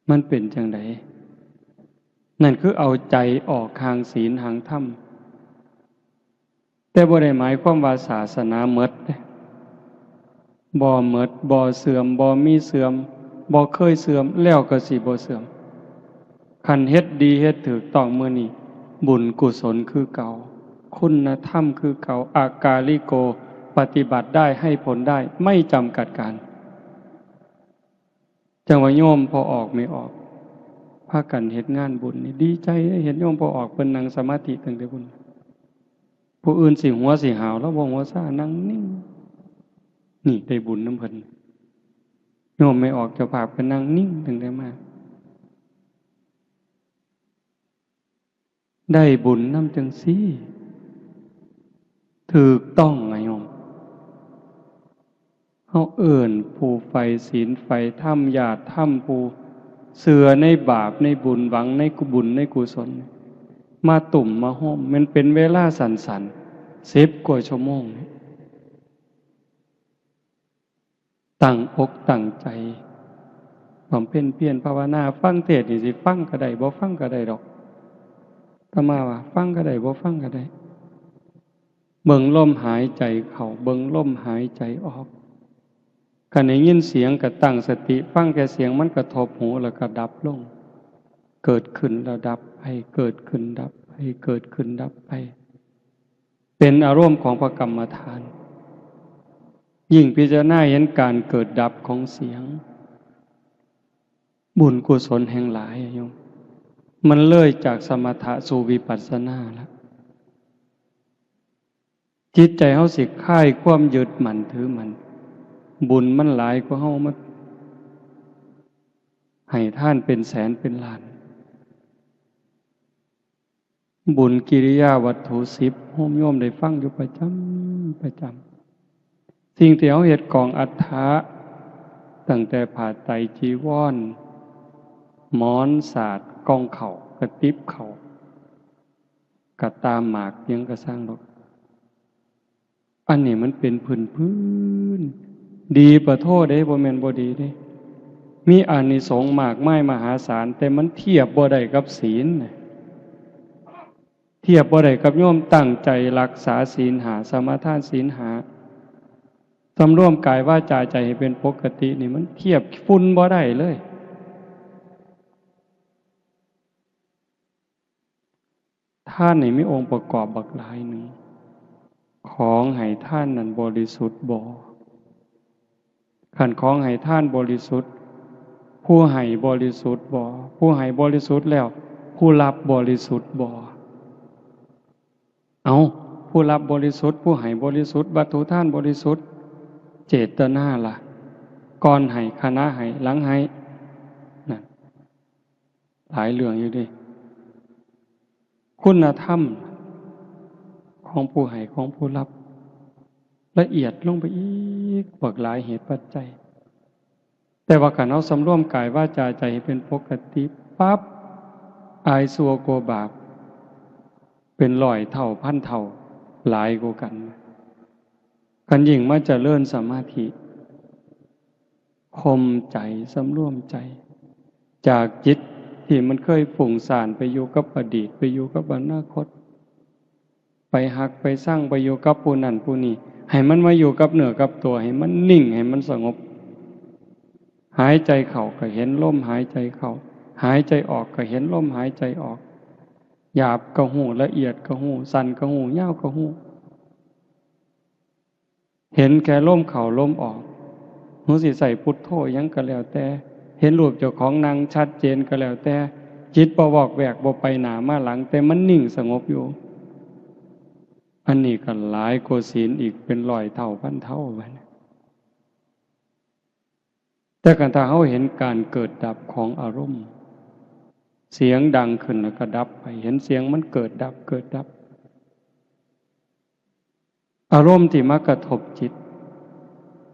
มันเป็นจั่งใด นั่นคือเอาใจออกห่างศีลห่างธรรม แต่บ่ได้หมายความว่าศาสนาหมดเด้ บ่หมด บ่เสื่อม บ่มีเสื่อม บ่เคยเสื่อม แล้วก็สิบ่เสื่อม คันเฮ็ดดีเฮ็ดถูกต้องมื้อนี้ บุญกุศลคือเก่า คุณธรรมคือเก่า อากาลิโก ปฏิบัติได้ ให้ผลได้ ไม่จำกัดกาล จั่งว่าโยมพ่อออกแม่ออก พากันเฮ็ดงานบุญนี่ ดีใจเด้ เห็นโยมพ่อออกเพิ่นนั่งสมาธิตั้งแต่พุ้น ผู้อื่นสิหัวสิหาว ลาวบ่หัวซ่า นั่งนิ่ง นี่ได้บุญนำเพิ่น โยมแม่ออกเจ้าภาพก็นั่งนิ่งตั้งแต่มา ได้บุญนำจั่งซี้ ถูกต้องอะโยม เฮาเอิ้นผู้ใฝ่ศีลใฝ่ธรรม ญาติธรรม ผู้เชื่อในบาปในบุญ หวังในกุบุญในกุศล มาตุ้มมาโฮม มันเป็นเวลาสั้นๆ สิบกว่าชั่วโมงนี่ ตั้งอกตั้งใจ บำเพ็ญเพียรภาวนา ฟังเทศน์นี่สิฟังก็ได้ บ่ฟังก็ได้ดอก อาตมาว่าฟังก็ได้ บ่ฟังก็ได้ เบิ่งลมหายใจเข้า เบิ่งลมหายใจออก คันได้ยินเสียงก็ตั้งสติ ฟังแค่เสียงมันกระทบหูแล้วก็ดับลง เกิดขึ้นแล้วดับไป เกิดขึ้นดับไป เกิดขึ้นดับไป เป็นอารมณ์ของพระกรรมฐาน ยิ่งพิจารณาเห็นการเกิดดับของเสียง บุญกุศลแห่งหลายอะโยม มันเลยจากสมถะสู่วิปัสสนาแล้ว จิตใจเฮาสิคลายความยึดมั่นถือมั่น บุญมันหลายกว่าเฮามาให้ทานเป็นแสนเป็นล้าน บุญกิริยาวัตถุสิบ โยมได้ฟังอยู่ประจำ ประจำ สิ่งที่เฮาเฮ็ดกองอัฐะ ตั้งแต่ผ้าไตรจีวร หมอนสาด กล่องข้าว กระติบข้าว กระต่าหมาก หยังก็ซ่างดอก อันนี้มันเป็นพื้นๆ ดีปะโทเด้ บ่แม่นบ่ดีเด้ มีอานิสงส์มากมายมหาศาล แต่มันเทียบบ่ได้กับศีลนะ เทียบบ่ได้กับโยมตั้งใจรักษาศีลห้า สมาทานศีลห้า สำรวมกายวาจาใจให้เป็นปกตินี่ มันเทียบฝุ่นบ่ได้เลย ทานนี่มีองค์ประกอบบักหลายหนึ่ง ของให้ทานนั้นบริสุทธิ์บ่ คันของให้ทานบริสุทธิ์ ผู้ให้บริสุทธิ์บ่ ผู้ให้บริสุทธิ์แล้ว ผู้รับบริสุทธิ์บ่ เอา ผู้รับบริสุทธิ์ ผู้ให้บริสุทธิ์ วัตถุทานบริสุทธิ์ เจตนาล่ะ ก่อนให้ ขณะให้ หลังให้ นั่น หลายเรื่องอยู่เด้ คุณธรรมของผู้ให้ ของผู้รับ ละเอียดลงไปอีก บักหลายเหตุปัจจัย แต่ว่าคันเฮาสำรวมกายวาจาใจให้เป็นปกติปั๊บ อายชั่วกลัวบาป เป็นร้อยเท่าพันเท่า หลายกว่ากัน คันยิ่งมาเจริญสมาธิ ข่มใจ สำรวมใจ จากจิตที่มันเคยฟุ้งซ่านไปอยู่กับอดีต ไปอยู่กับอนาคต ไปฮักไปซัง ไปอยู่กับผู้นั้นผู้นี้ ให้มันมาอยู่กับเนื้อกับตัว ให้มันนิ่ง ให้มันสงบ หายใจเข้าก็เห็นลมหายใจเข้า หายใจออกก็เห็นลมหายใจออก หยาบก็ฮู้ ละเอียดก็ฮู้ สั้นก็ฮู้ ยาวก็ฮู้ เห็นแค่ลมเข้าลมออก ฮู้สิใส่พุทโธหยังก็แล้วแต่ เห็นรูปเจ้าของนั่งชัดเจนก็แล้วแต่ จิตบ่วอกแวก บ่ไปหน้ามาหลัง แต่มันนิ่งสงบอยู่ อันนี้ก็หลายกว่าศีลอีกเป็นร้อยเท่าพันเท่าบัดนี้ แต่คันถ้าเฮาเห็นการเกิดดับของอารมณ์ เสียงดังขึ้นแล้วก็ดับไป เห็นเสียงมันเกิดดับ เกิดดับ อารมณ์ที่มากระทบจิต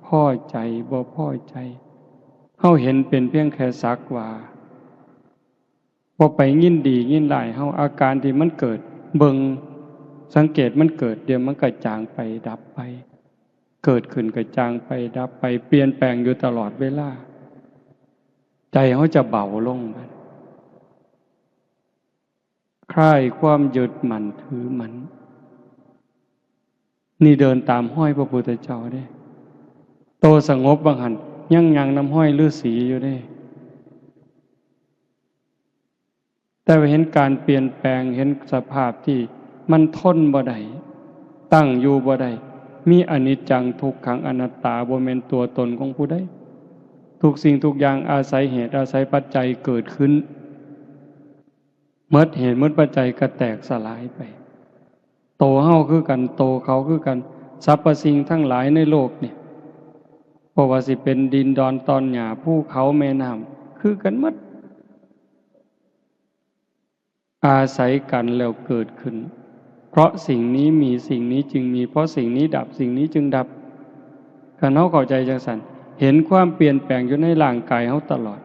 พอใจ บ่พอใจ เฮาเห็นเป็นเพียงแค่สักว่า บ่ไปยินดียินร้าย เฮา อาการที่มันเกิด เบิ่ง สังเกตมันเกิด เดี๋ยวมันก็จางไป ดับไป เกิดขึ้นก็จางไป ดับไป เปลี่ยนแปลงอยู่ตลอดเวลา ใจเฮาจะเบาลง คลายความยึดมั่นถือมั่น นี่เดินตามฮอยพระพุทธเจ้าเด้ โตสงบบ่าหั่น ยังย่างนำฮอยฤๅษีอยู่เด้ แต่ว่าเห็นการเปลี่ยนแปลง เห็นสภาพที่มันทนบ่ได้ ตั้งอยู่บ่ได้ มีอนิจจัง ทุกขัง อนัตตา บ่แม่นตัวตนของผู้ใด ทุกสิ่งทุกอย่างอาศัยเหตุอาศัยปัจจัยเกิดขึ้น หมดเหตุหมดปัจจัยก็แตกสลายไป โตเฮาคือกัน โตเขาคือกัน สรรพสิ่งทั้งหลายในโลกนี่ บ่ว่าสิเป็นดินดอนตอนหญ้า ภูเขาแม่น้ำ คือกันหมด อาศัยกันแล้วเกิดขึ้น เพราะสิ่งนี้มี สิ่งนี้จึงมี เพราะสิ่งนี้ดับ สิ่งนี้จึงดับ คันเฮาเข้าใจจังซั่น เห็นความเปลี่ยนแปลงอยู่ในร่างกายเฮาตลอด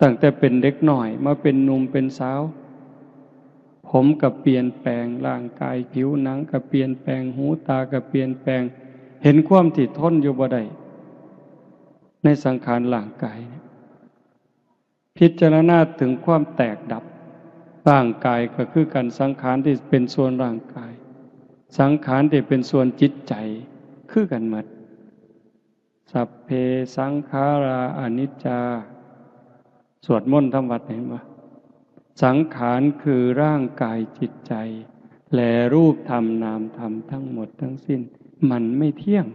ตั้งแต่เป็นเด็กน้อยมาเป็นหนุ่มเป็นสาว ผมก็เปลี่ยนแปลง ร่างกายผิวหนังก็เปลี่ยนแปลง หูตาก็เปลี่ยนแปลง เห็นความที่ทนอยู่บ่ได้ ในสังขารร่างกายเนี่ย พิจารณาถึงความแตกดับ ร่างกายก็คือกัน สังขารที่เป็นส่วนร่างกาย สังขารที่เป็นส่วนจิตใจ คือกันหมด สัพเพสังขาราอนิจจา สวดมนต์ทำวัดเห็นปะ สังขารคือร่างกายจิตใจ และรูปธรรมนามธรรมทั้งหมดทั้งสิ้น มันไม่เที่ยง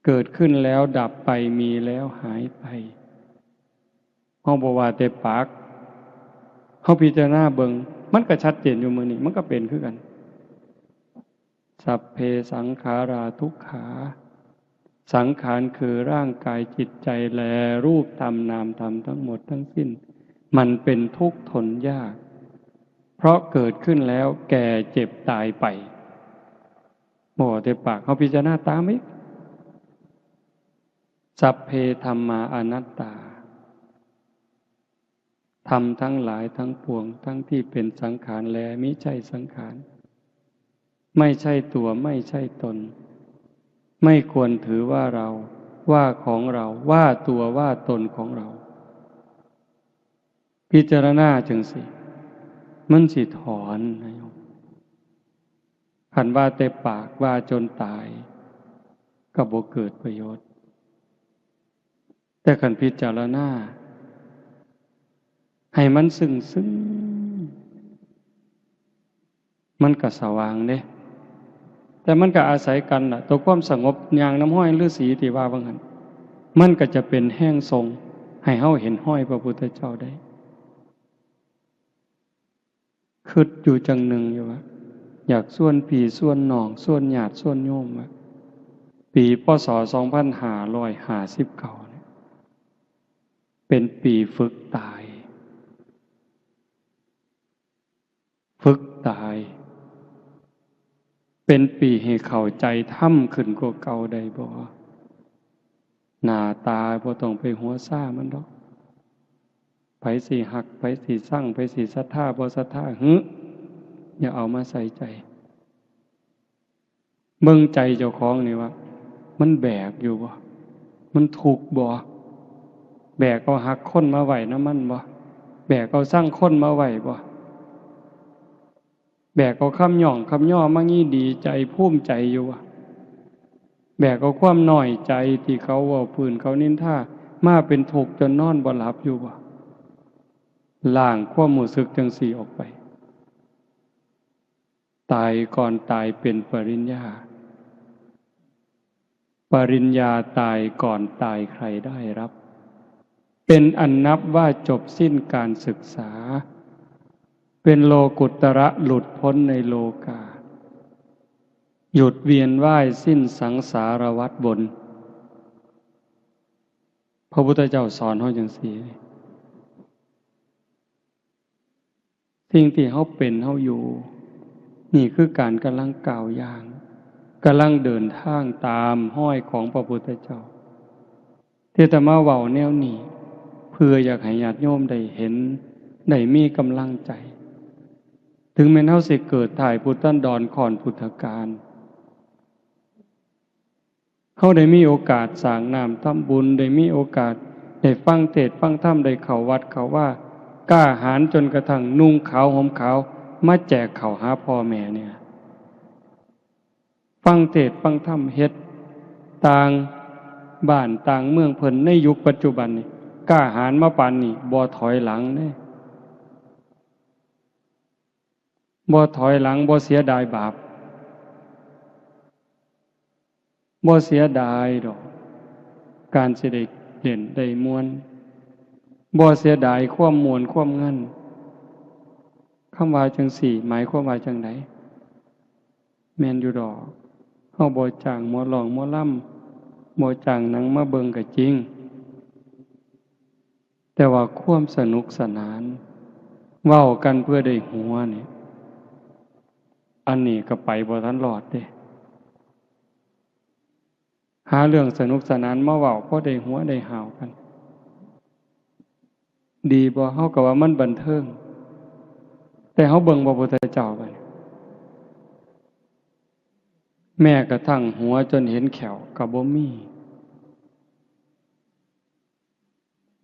เกิดขึ้นแล้วดับไป มีแล้วหายไป เฮาบ่ว่าแต่ปาก เฮาพิจารณาเบิ่ง มันก็ชัดเจนอยู่มื้อนี้ มันก็เป็นคือกัน สัพเพสังขาราทุกขา สังขารคือร่างกายจิตใจ และรูปธรรมนามธรรมทั้งหมดทั้งสิ้น มันเป็นทุกข์ทนยาก เพราะเกิดขึ้นแล้วแก่เจ็บตายไป บ่แต่ปาก เฮาพิจารณาตามอีก สัพเพธัมมาอนัตตา ธรรมทั้งหลายทั้งปวง ทั้งที่เป็นสังขารและมิใช่สังขาร ไม่ใช่ตัว ไม่ใช่ตน ไม่ควรถือว่าเรา ว่าของเรา ว่าตัวว่าตนของเรา พิจารณาจั่งซี้ มันสิถอนนะโยม คันว่าแต่ปากว่าจนตาย ก็บ่เกิดประโยชน์ แต่คันพิจารณา ให้มันซึ้งๆ มันก็สว่างเด้ แต่มันก็อาศัยกันล่ะ ตัวความสงบย่างนำฮอยฤาษีที่ว่าว่าหั่น มันก็จะเป็นแฮงส่งให้เฮาเห็นฮอยพระพุทธเจ้าได้ คิดอยู่จั่งหนึ่งอยู่ว่า อยากชวนพี่ชวนน้อง ชวนญาติชวนโยมว่า ปี พ.ศ. สองพันห้าร้อยห้าสิบเก้าเนี่ย เป็นปีฝึกตาย ฝึกตาย เป็นปีให้เข้าใจธรรมขึ้นกว่าเก่าได้บ่ หน้าตาบ่ต้องไปหัวซ่ามันดอก ไผสิฮัก ไผสิซัง ไผสิศรัทธา บ่ศรัทธา หึ อย่าเอามาใส่ใจ เบิ่งใจเจ้าของนี่ว่า มันแบกอยู่บ่ มันทุกข์บ่ แบกเอาฮักคนมาไว้นำมันบ่ แบกเอาซังคนมาไว้บ่ แบกเอาคำย่องคำย่อมางี้ดีใจภูมิใจอยู่บ่ แบกเอาความน้อยใจที่เขาเว้าพื้นเขานินทา มาเป็นทุกข์จนนอนบ่หลับอยู่บ่ ล้างความรู้สึกจั่งซี้ออกไป ตายก่อนตายเป็นปริญญา ปริญญาตายก่อนตายใครได้รับ เป็นอันนับว่าจบสิ้นการศึกษา เป็นโลกุตระหลุดพ้นในโลกา หยุดเวียนว่ายสิ้นสังสารวัฏวน พระพุทธเจ้าสอนเฮาจั่งซี้ สิ่งที่เฮาเป็นเฮาอยู่ นี่คือการกำลังก้าวย่าง กำลังเดินทางตามฮอยของพระพุทธเจ้า ที่อาตมาเว้าแนวนี้ เพื่ออยากให้ญาติโยมได้เห็น ได้มีกำลังใจ ถึงแม้นเฮาสิเกิดท้ายพุทธันดรก่อนพุทธกาล เฮาได้มีโอกาสสร้างน้ำทำบุญ ได้มีโอกาสได้ฟังเทศน์ฟังธรรม ได้เข้าวัดเข้าวา กล้าหาญจนกระทั่งนุ่งขาวห่มขาว มาแจกข้าวหาพ่อแม่เนี่ย ฟังเทศน์ฟังธรรม เฮ็ดต่างบ้านต่างเมืองเพิ่นในยุคปัจจุบันนี่ กล้าหาญมาปานนี้ บ่ถอยหลังเด้ บ่ถอยหลัง บ่เสียดายบาป บ่เสียดายดอก การสิได้เล่นได้ม่วน บ่เสียดายความม่วนความงัน คำว่าจั่งซี้ หมายความว่าจั่งใด แม่นอยู่ดอก เฮาบ่จ้างหมอร้องหมอลำ บ่จ้างหนังมาเบิ่งก็จริง แต่ว่าความสนุกสนาน เว้ากันเพื่อได้หัวนี่ อันนี้ก็ไปบ่ทันรอดเด้ หาเรื่องสนุกสนานมาเว้า พอได้หัวได้หาวกัน ดีบ่ เฮาก็ว่ามันบันเทิง แต่เฮาเบิ่งพระพุทธเจ้าบัดนี้ แม้กระทั่งหัวจนเห็นแข้วก็บ่มี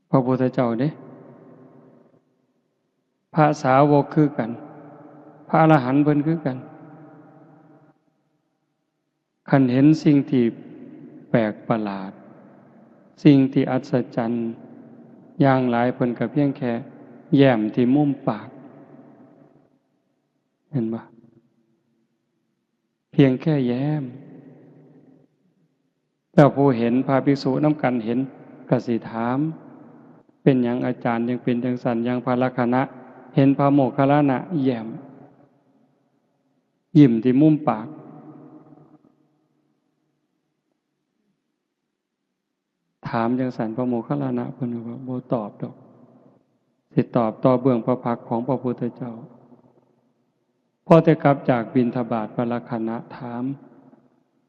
พระพุทธเจ้าเด้ พระสาวกคือกัน พระอรหันต์เพิ่นคือกัน คันเห็นสิ่งที่แปลกประหลาด สิ่งที่อัศจรรย์ อย่างหลายเพิ่นก็เพียงแค่แย้มที่มุมปาก เห็นบ่ เพียงแค่แย้ม แต่ผู้เห็น พระภิกษุนำกันเห็น ก็สิถาม เป็นหยังอาจารย์ยังเป็นจั่งซั้น อย่างพระลักขณะ เห็นพระโมคคัลลานะแย้ม ยิ้มที่มุมปาก ถามจั่งซั้น พระโมคคัลลานะเพิ่นว่าบ่ตอบดอก สิตอบต่อเบื้องพระพักตร์ของพระพุทธเจ้า พอแต่กลับจากบิณฑบาต พระลักขณะถาม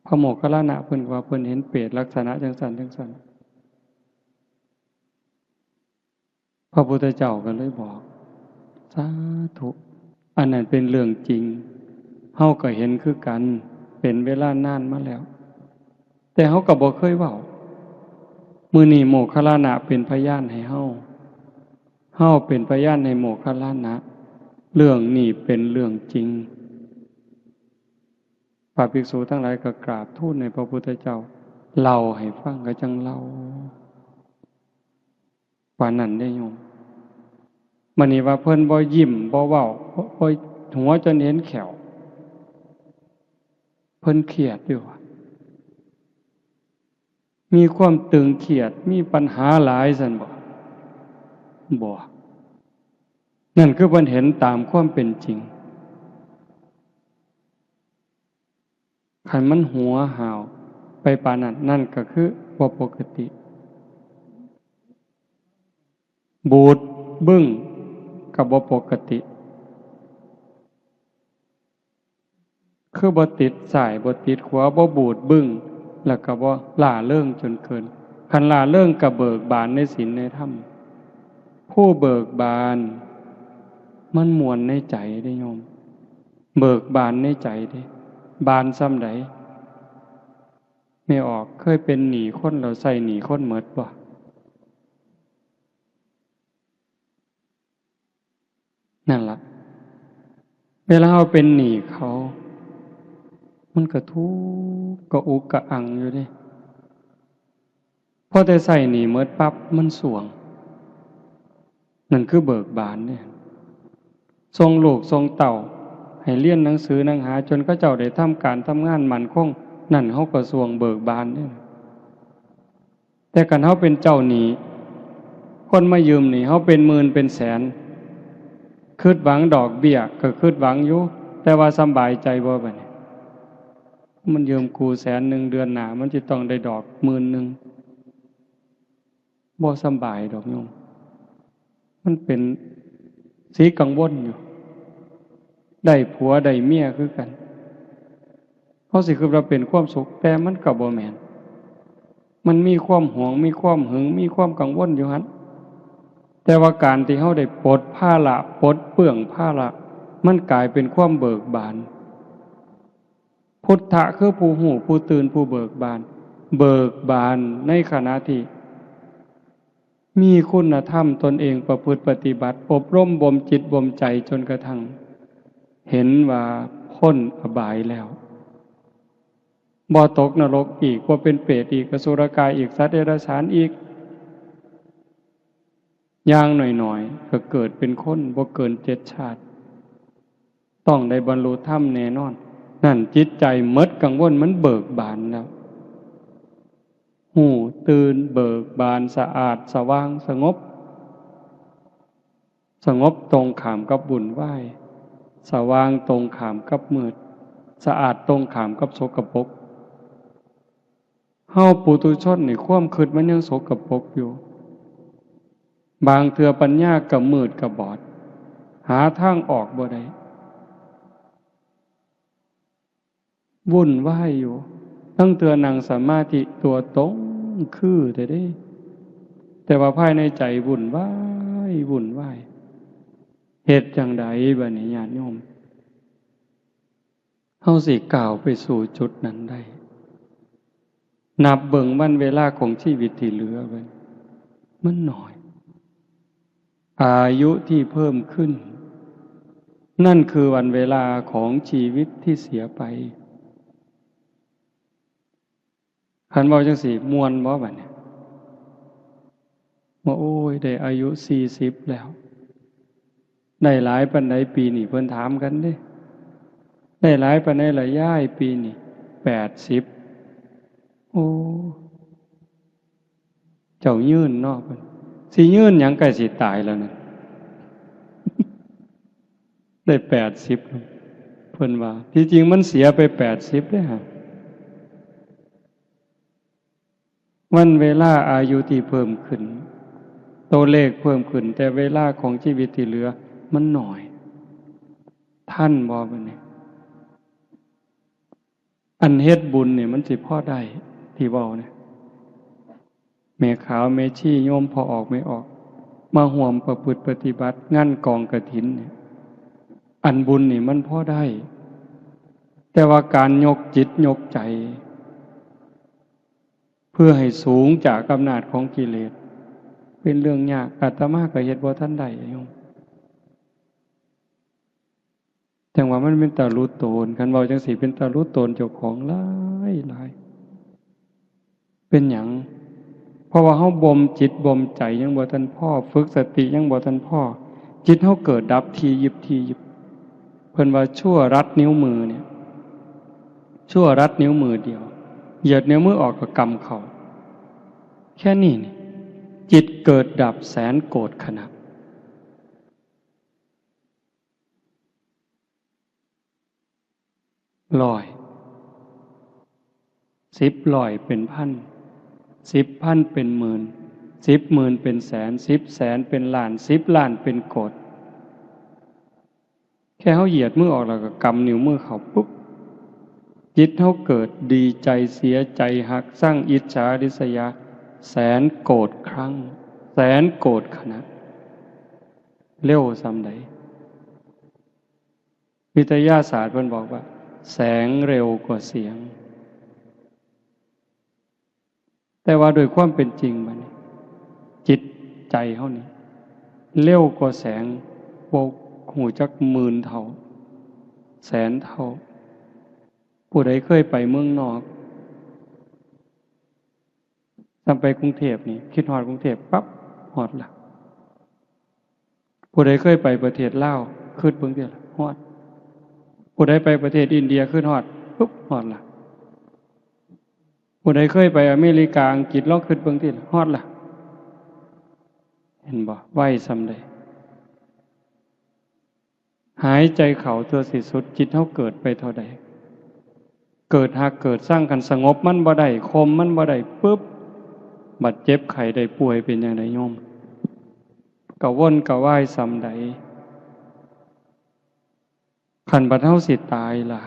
พระโมคคัลลานะเพิ่นว่าเพิ่นเห็นเปรตลักษณะจั่งซั้นจั่งซั้น พระพุทธเจ้าก็เลยบอก สาธุ อันนั้นเป็นเรื่องจริง เฮาก็เห็นคือกัน เป็นเวลานานมาแล้ว แต่เฮาก็บ่เคยเว้า มื้อนี้โมคคัลลานะเป็นพยานให้เฮา เฮาเป็นพยานให้โมคคัลลานะ เรื่องนี้เป็นเรื่องจริง พระภิกษุทั้งหลายก็กราบทูลให้พระพุทธเจ้าเล่าให้ฟัง ก็จั่งเล่า ปานนั้นเด้โยม บัดนี้ว่าเพิ่นบ่ยิ้มบ่เว้า บ่ บ่หัวจนเห็นแข้ว เพิ่นเครียดอยู่ว่า มีความตึงเครียด มีปัญหาหลายซั่นบ่ บ่ นั่นคือเพิ่นเห็นตามความเป็นจริง คันมันหัวห้าวไปปานนั้น นั่นก็คือบ่ปกติ บูดบึ้งก็บ่ปกติ คือบ่ติดซ้ายบ่ติดขวา บ่บูดบึ้ง แล้วก็บ่หล้าเริงจนเกิน คันหล้าเริงก็เบิกบานในศีลในธรรม ผู้เบิกบานมันม่วนในใจเด้โยม เบิกบานในใจเด้ บานส่ำใด แม่ออก เคยเป็นหนี้คนแล้วใช้หนี้คนหมดบ่ นั่นล่ะ เวลาเฮาเป็นหนี้เขา มันก็ทุกข์กระอุกกระอังอยู่เด้ พอแต่ใช้หนี้หมดปั๊บ มันสรวง นั่นคือเบิกบานเด้ ส่งลูกส่งเต้าให้เรียนหนังสือหนังหา จนเขาเจ้าได้ทำการทำงานมั่นคง นั่นเฮาก็สรวงเบิกบานเด้ แต่คันเฮาเป็นเจ้าหนี้ คนมายืมหนี้เฮาเป็นหมื่นเป็นแสน คิดหวังดอกเบี้ยก็คิดหวังอยู่ แต่ว่าสำบายใจบ่บัดนี้ มันยืมกูแสนหนึ่ง เดือนหน้ามันสิต้องได้ดอกหมื่นหนึ่ง บ่สำบายดอกโยม มันเป็นสีกังวลอยู่ ได้ผัวได้เมียคือกัน เฮาสิคิดว่าเป็นความสุข แต่มันก็บ่แม่น มันมีความหวง มีความหึง มีความกังวลอยู่หั่น แต่ว่าการที่เฮาได้ปลดภาระ ปลดเปลื้องภาระ มันกลายเป็นความเบิกบาน พุทธะคือผู้ฮู้ ผู้ตื่น ผู้เบิกบาน เบิกบานในขณะที่มีคุณธรรมตนเองประพฤติปฏิบัติ อบรมบ่มจิตบ่มใจจนกระทั่งเห็นว่าพ้นอบายแล้ว บ่ตกนรกอีก บ่เป็นเปรตอีก อสุรกายอีก สัตว์เดรัจฉานอีก อย่างน้อยๆ ก็เกิดเป็นคนบ่เกินเจ็ดชาติ ต้องได้บรรลุธรรมแน่นอน นั่นจิตใจหมดกังวล มันเบิกบานแล้ว ฮู้ตื่นเบิกบาน สะอาดสว่างสงบ สงบตรงข้ามกับวุ่นวาย สว่างตรงข้ามกับมืด สะอาดตรงข้ามกับสกปรก เฮาปุถุชนนี่ความคิดมันยังสกปรกอยู่ บางเทื่อปัญญาก็มืดก็บอด หาทางออกบ่ได้ วุ่นวายอยู่ ลางเทื่อนั่งสมาธิตัวตรงคือแท้เด้ แต่ว่าภายในใจวุ่นวาย วุ่นวาย เฮ็ดจั่งใดบัดนี้ญาติโยม เฮาสิก้าวไปสู่จุดนั้นได้ นับเบิ่งวันเวลาของชีวิตที่เหลือไว้ มันน้อย อายุที่เพิ่มขึ้น นั่นคือวันเวลาของชีวิตที่เสียไป คันเว้าจั่งซี้ ม่วนบ่บัดนี้ ว่า โอ้ย ได้อายุสี่สิบแล้ว ได้หลายปานใดปีนี้ เพิ่นถามกันเด้ ได้หลายปานใดล่ะยาย ปีนี้ แปดสิบ โอ้ เจ้ายืนเนาะ เพิ่น สิยืนหยัง ใกล้สิตายแล้วนั่น ได้แปดสิบ เพิ่นว่า ที่จริงมันเสียไปแปดสิบเด้ฮะ วันเวลาอายุที่เพิ่มขึ้น ตัวเลขเพิ่มขึ้น แต่เวลาของชีวิตที่เหลือมันน้อย ทันบ่บัดนี้ อันเฮ็ดบุญนี่มันสิพอได้ ที่เว้าเนี่ย แม่ขาวแม่ชีโยมพ่อออกแม่ออก มาร่วมประพฤติปฏิบัติงานกองกฐินเนี่ย อันบุญนี่มันพอได้ แต่ว่าการยกจิตยกใจ เพื่อให้สูงจากอำนาจของกิเลส เป็นเรื่องยาก อาตมาก็เฮ็ดบ่ทันได้โยม จั่งว่ามันเป็นตาหลุดโตน คันเว้าจั่งซี้เป็นตาหลุดโตนเจ้าของหลายหลาย เป็นหยัง เพราะว่าเฮาบ่มจิตบ่มใจยังบ่ทันพอ ฝึกสติยังบ่ทันพอ จิตเฮาเกิดดับถี่ยิบถี่ยิบ เพิ่นว่าชั่วรัดนิ้วมือเนี่ย ชั่วรัดนิ้วมือเดียว เหยียดนิ้วมือออกก็กำเข้า แค่นี้นี่ จิตเกิดดับแสนโกฏขณะ ร้อย สิบร้อยเป็นพัน สิบพันเป็นหมื่น สิบหมื่นเป็นแสน สิบแสนเป็นล้าน สิบล้านเป็นโกฏ แค่เฮาเหยียดมือออกแล้วก็กำนิ้วมือเข้าปุ๊บ จิตเฮาเกิดดีใจ เสียใจ ฮัก ซัง อิจฉา ริษยา แสนโกฏครั้ง แสนโกฏขณะ เร็วส่ำใด วิทยาศาสตร์เพิ่นบอกว่า แสงเร็วกว่าเสียง แต่ว่าโดยความเป็นจริงบัดนี้ จิตใจเฮานี่ เร็วกว่าแสง บ่ฮู้จักหมื่นเท่า แสนเท่า ผู้ใดเคยไปเมืองนอก ส่ำไปกรุงเทพฯนี่ คิดฮอดกรุงเทพฯปั๊บ ฮอดละ ผู้ใดเคยไปประเทศลาว คิดเบิ่งติล่ะ ฮอด ผู้ใดไปประเทศอินเดีย คิดฮอด ปุ๊บ ฮอดละ ผู้ใดเคยไปอเมริกา อังกฤษ ลองคิดเบิ่งติล่ะ ฮอดละ เห็นบ่ ไวส่ำใด หายใจเข้าเทื่อสิสุด จิตเฮาเกิดไปเท่าใด เกิดฮักเกิดซัง คันสงบมันบ่ได้ ข่มมันบ่ได้ปุ๊บ บัดเจ็บไข้ได้ป่วยเป็นจั่งใดโยม กระวนกระวายส่ำใด คันบัดเฮาสิตายล่ะ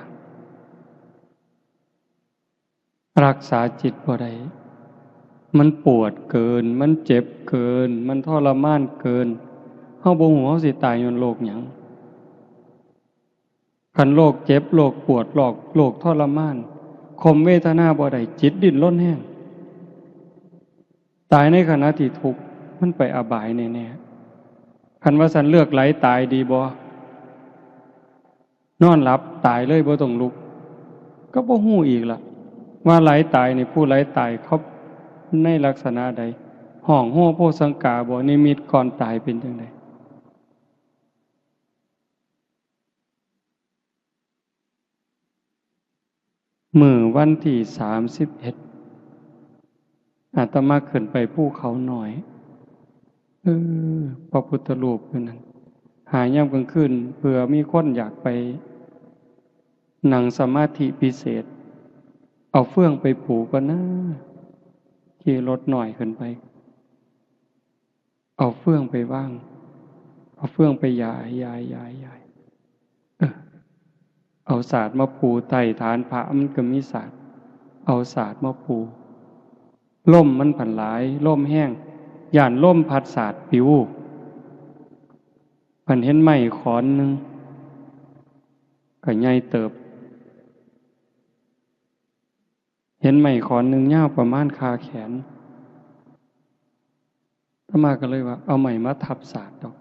รักษาจิตบ่ได้ มันปวดเกิน มันเจ็บเกิน มันทรมานเกิน เฮาบ่ฮู้เฮาสิตายย้อนโรคหยัง คันโรคเจ็บ โรคปวด โรค โรคทรมาน ข่มเวทนาบ่ได้ จิตดิ้นรนแฮง ตายในขณะที่ทุกข์ มันไปอบายแน่ๆ คันว่าซั้นเลือกไหลตายดีบ่ นอนหลับตายเลยบ่ต้องลุก ก็บ่ฮู้อีกล่ะ ว่าไหลตายนี่ ผู้ไหลตายเขาในลักษณะใด ฮ้องโฮโพสังกาบ่ นิมิตก่อนตายเป็นจั่งใด มื้อวันที่สามสิบเอ็ด อาตมาขึ้นไปภูเขาน้อย เออ พระพุทธรูปอยู่นั่น หายามกลางคืน เผื่อมีคนอยากไปนั่งสมาธิพิเศษ เอาเฟืองไปปูก่อนนะ ขี่รถน้อยขึ้นไป เอาเฟืองไปวาง เอาเฟืองไปหยาย หยาย หยาย หยาย เออ เอาสาดมาปูใต้ฐานพระ มันก็มีสาด เอาสาดมาปู ลมมันผันหลาย ลมแฮง ย้านลมพัดสาดปิว ผันเห็นไม้ขอนหนึ่ง ก็ใหญ่เติบ เห็นไม้ขอนหนึ่งยาวประมาณคาแขน อาตมาก็เลยว่า เอาไม้มาทับสาดดอก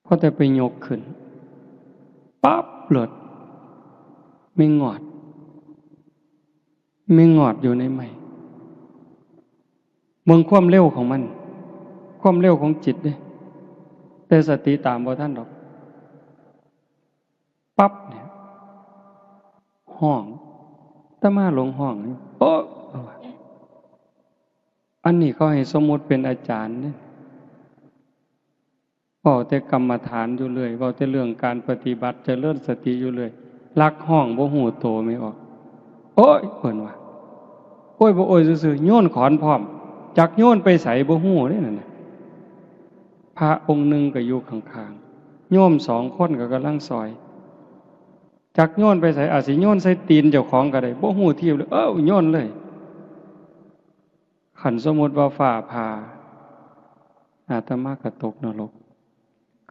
พอแต่ไปยกขึ้น ปั๊บ โลด แมงงอด แมงงอดอยู่ในไม้ เบิ่งความเร็วของมัน ความเร็วของจิตเด้ แต่สติตามบ่ทันดอก ปั๊บเนี่ย ฮ้อง อาตมาหลงฮ้อง โอ๊ะ อันนี้เขาให้สมมุติเป็นอาจารย์เนี่ย เว้าแต่กรรมฐานอยู่เรื่อย เว้าแต่เรื่องการปฏิบัติเจริญสติอยู่เรื่อย ลักฮ้องบ่ฮู้โตแม่ออก โอ๊ย เพิ่นว่า โอ๊ย บ่โอ๊ยซื่อๆ โยนขอนพร้อม จักโยนไปไสบ่ฮู้เด้นั่นน่ะ พระองค์หนึ่งก็อยู่ข้างๆ โยมสองคนก็กำลังซอย จักโยนไปไส อาจสิโยนใส่ตีนเจ้าของก็ได้ บ่ฮู้ทีเลย เอ้า โยนเลย คันสมมุติว่าฟ้าผ่า อาตมาก็ตกนรก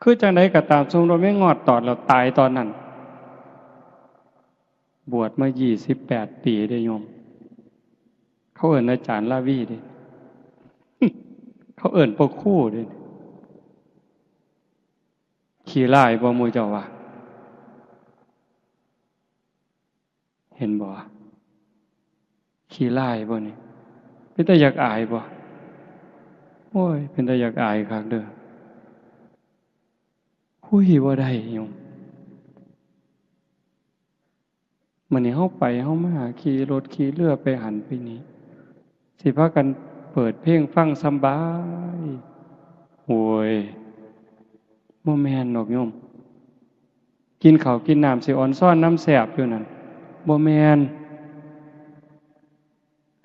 คือจั่งใดก็ตาม สมมุติว่าแมงงอดตอดแล้วตายตอนนั้น บวชมายี่สิบแปดปีเด้โยม เขาเอิ้นอาจารย์ลาวีเด้ เขาเอิ้นพ่อครูเด้ ขี้ร้ายบ่หมู่เจ้าว่า เห็นบ่ ขี้ร้ายบ่นี่ เป็นตาอยากอายบ่ โอ้ย เป็นตาอยากอายคักเด้อ คุยบ่ได้โยม มื้อนี้เฮาไปเฮามา ขี่รถขี่เรือไปหั้นไปนี่ สิพากันเปิดเพลงฟังสำบาย โอ้ย บ่แม่นดอกโยม กินข้าวกินน้ำสิออนซอนนำแซ่บอยู่นั่น บ่แม่น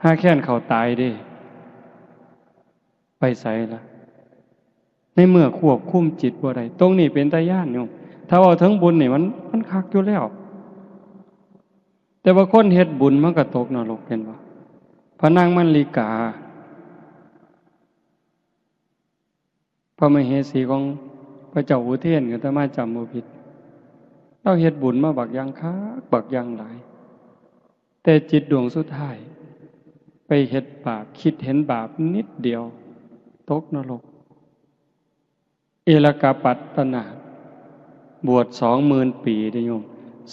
ห่าแค้นข้าวตายเด้ ไปไสล่ะ ในเมื่อควบคุมจิตบ่ได้ ตรงนี้เป็นตาย้านโยม ถ้าเว้าถึงบุญนี่มัน มันคักอยู่แล้ว แต่ว่าคนเฮ็ดบุญมันก็ตกนรก เห็นบ่ พระนางมัลลิกา พระมเหสีของพระเจ้าอุเทน อาตมาจำบ่ผิด ลาวเฮ็ดบุญมาบักอย่างคัก บักอย่างหลาย แต่จิตดวงสุดท้าย ไปเฮ็ดบาป คิดเห็นบาปนิดเดียว ตกนรก เอลกปัตตนาถ บวชสองหมื่นปีเด้โยม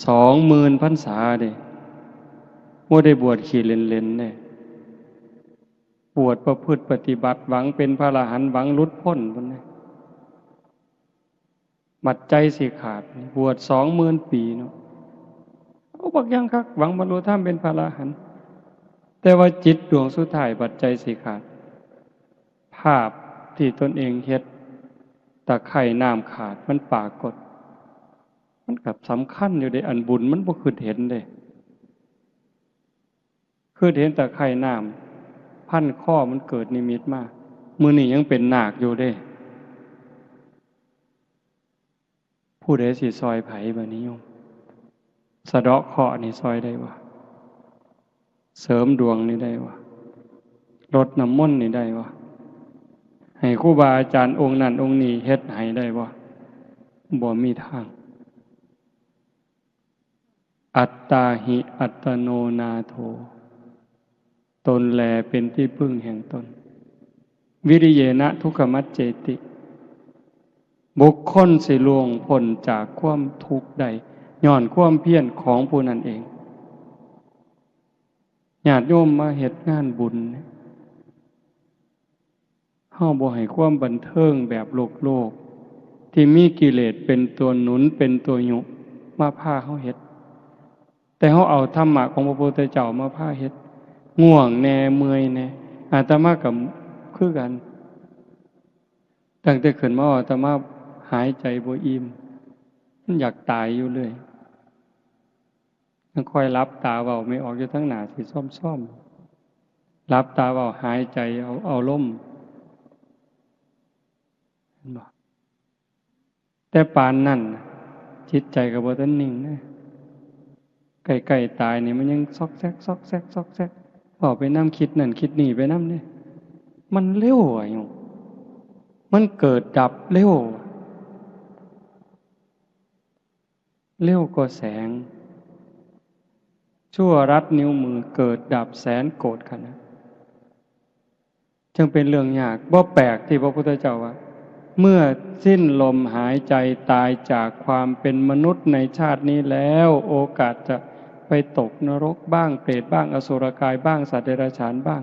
สองหมื่นพรรษาเด้ บ่ได้บวชขี้เล่นๆเด้ บวชประพฤติปฏิบัติ หวังเป็นพระอรหันต์ หวังหลุดพ้นพุ้นเด้ บัดใจสิขาด บวชสองหมื่นปีเนาะ เอาบักอย่างคัก หวังบรรลุธรรมเป็นพระอรหันต์ แต่ว่าจิตดวงสุดท้ายบัดใจสิขาด ภาพที่ตนเองเฮ็ด ตะไคร่น้ำขาดมันปรากฏ มันก็สำคัญอยู่เด้ อันบุญมันบ่คิดเห็นเด้ คิดเห็นตะไคร่น้ำพันคอมันเกิดนิมิตมา มื้อนี้ยังเป็นนาคอยู่เด้ ผู้ใดสิซอยไผบัดนี้โยม สะเดาะเคราะห์นี่ซอยได้บ่ เสริมดวงนี่ได้บ่ รดน้ำมนต์นี่ได้บ่ ให้ครูบาอาจารย์องค์นั้นองค์นี้เฮ็ดให้ได้บ่ บ่มีทาง อัตตาหิอัตโนนาโถ ตนแลเป็นที่พึ่งแห่งตน วิริเยนะทุกขมัจเจติ บุคคลสิล่วงพ้นจากความทุกข์ได้ ย้อนความเพียรของผู้นั้นเอง ญาติโยมมาเฮ็ดงานบุญเนี่ย เฮาบ่ให้ความบันเทิงแบบโลกๆ ที่มีกิเลสเป็นตัวหนุน เป็นตัวยุ มาพาเฮาเฮ็ด แต่เฮาเอาธรรมะของพระพุทธเจ้ามาพาเฮ็ด ง่วงแน่ เมื่อยแน่ อาตมาก็คือกัน ตั้งแต่ขึ้นมาอาตมาหายใจบ่อิ่ม มันอยากตายอยู่เรื่อย ยังคอยหลับตาเว้าไม่ออกอยู่ทั้งหน้าสิซ่อมๆ หลับตาเว้าหายใจเอา เอาลม เห็นบ่ แต่ปานนั้นน่ะ จิตใจก็บ่ทันนิ่งนะ ใกล้ๆตายนี่มันยังซอกแซก ซอกแซก ซอกแซก เว้าไปนำ คิดนั่นคิดนี่ไปนำเด้ มันเร็วอะโยม มันเกิดดับเร็ว เร็วกว่าแสง ชั่วรัดนิ้วมือเกิดดับแสนโกรธขณะ จึงเป็นเรื่องยาก บ่แปลกที่พระพุทธเจ้าว่า เมื่อสิ้นลมหายใจตายจากความเป็นมนุษย์ในชาตินี้แล้ว โอกาสจะไปตกนรกบ้าง เปรตบ้าง อสุรกายบ้าง สัตว์เดรัจฉานบ้าง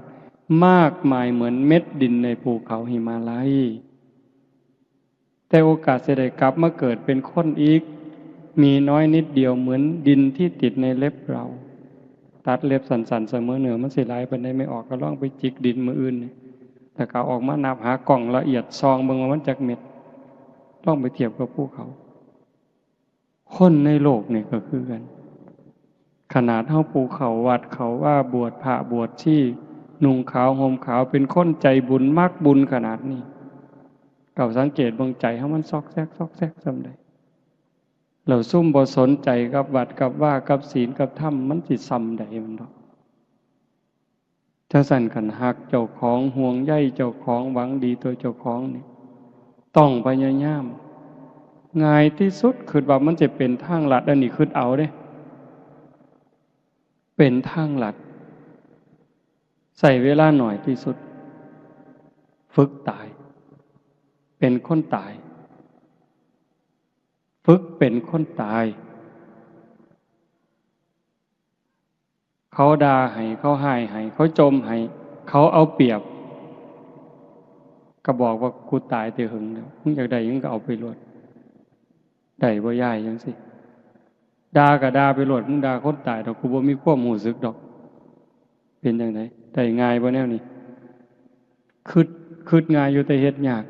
มากมายเหมือนเม็ดดินในภูเขาหิมาลัย แต่โอกาสจะได้กลับมาเกิดเป็นคนอีก มีน้อยนิดเดียวเหมือนดินที่ติดในเล็บเรา ตัดเล็บสั้นๆ เสมอเนื้อมันสิหลายปานใด ไม่ออกก็ลองไปจิกดินมื้ออื่นนี่ แล้วก็เอาออกมานับหากล้องละเอียดส่องเบิ่งว่ามันจักเม็ด ลองไปเทียบกับภูเขา คนในโลกนี่ก็คือกัน ขนาดเฮาผู้เข้าวัดเข้าวา บวชพระบวชชี นุ่งขาวห่มขาว เป็นคนใจบุญมักบุญขนาดนี้ เจ้าสังเกตเบิ่งใจเฮามันซอกแซกซอกแซกส่ำใด แล้วซุมบ่สนใจกับวัดกับวา กับศีลกับธรรม มันสิส่ำใดมันดอก จั่งซั้นคันฮักเจ้าของ ห่วงใยเจ้าของ หวังดีต่อเจ้าของนี่ ต้องพยายาม ง่ายที่สุด คิดว่ามันจะเป็นทางลัด อันนี้คิดเอาเด้ เป็นทางลัด ใช้เวลาน้อยที่สุด ฝึกตาย เป็นคนตาย ฝึกเป็นคนตาย เขาด่าให้ เขาฮ้ายให้ เขาจ่มให้ เขาเอาเปรียบ ก็บอกว่า "กูตายแต่หึงแล้ว มึงอยากได้หยังก็เอาไปโลด" ได้บ่ยาย จั่งซี้ ด่าก็ด่าไปโลด มึงด่าคนตายดอก กูบ่มีความรู้สึกดอก เป็นจั่งใด ได้ง่ายบ่แนวนี้ คิด คิดง่ายอยู่แต่เฮ็ดยาก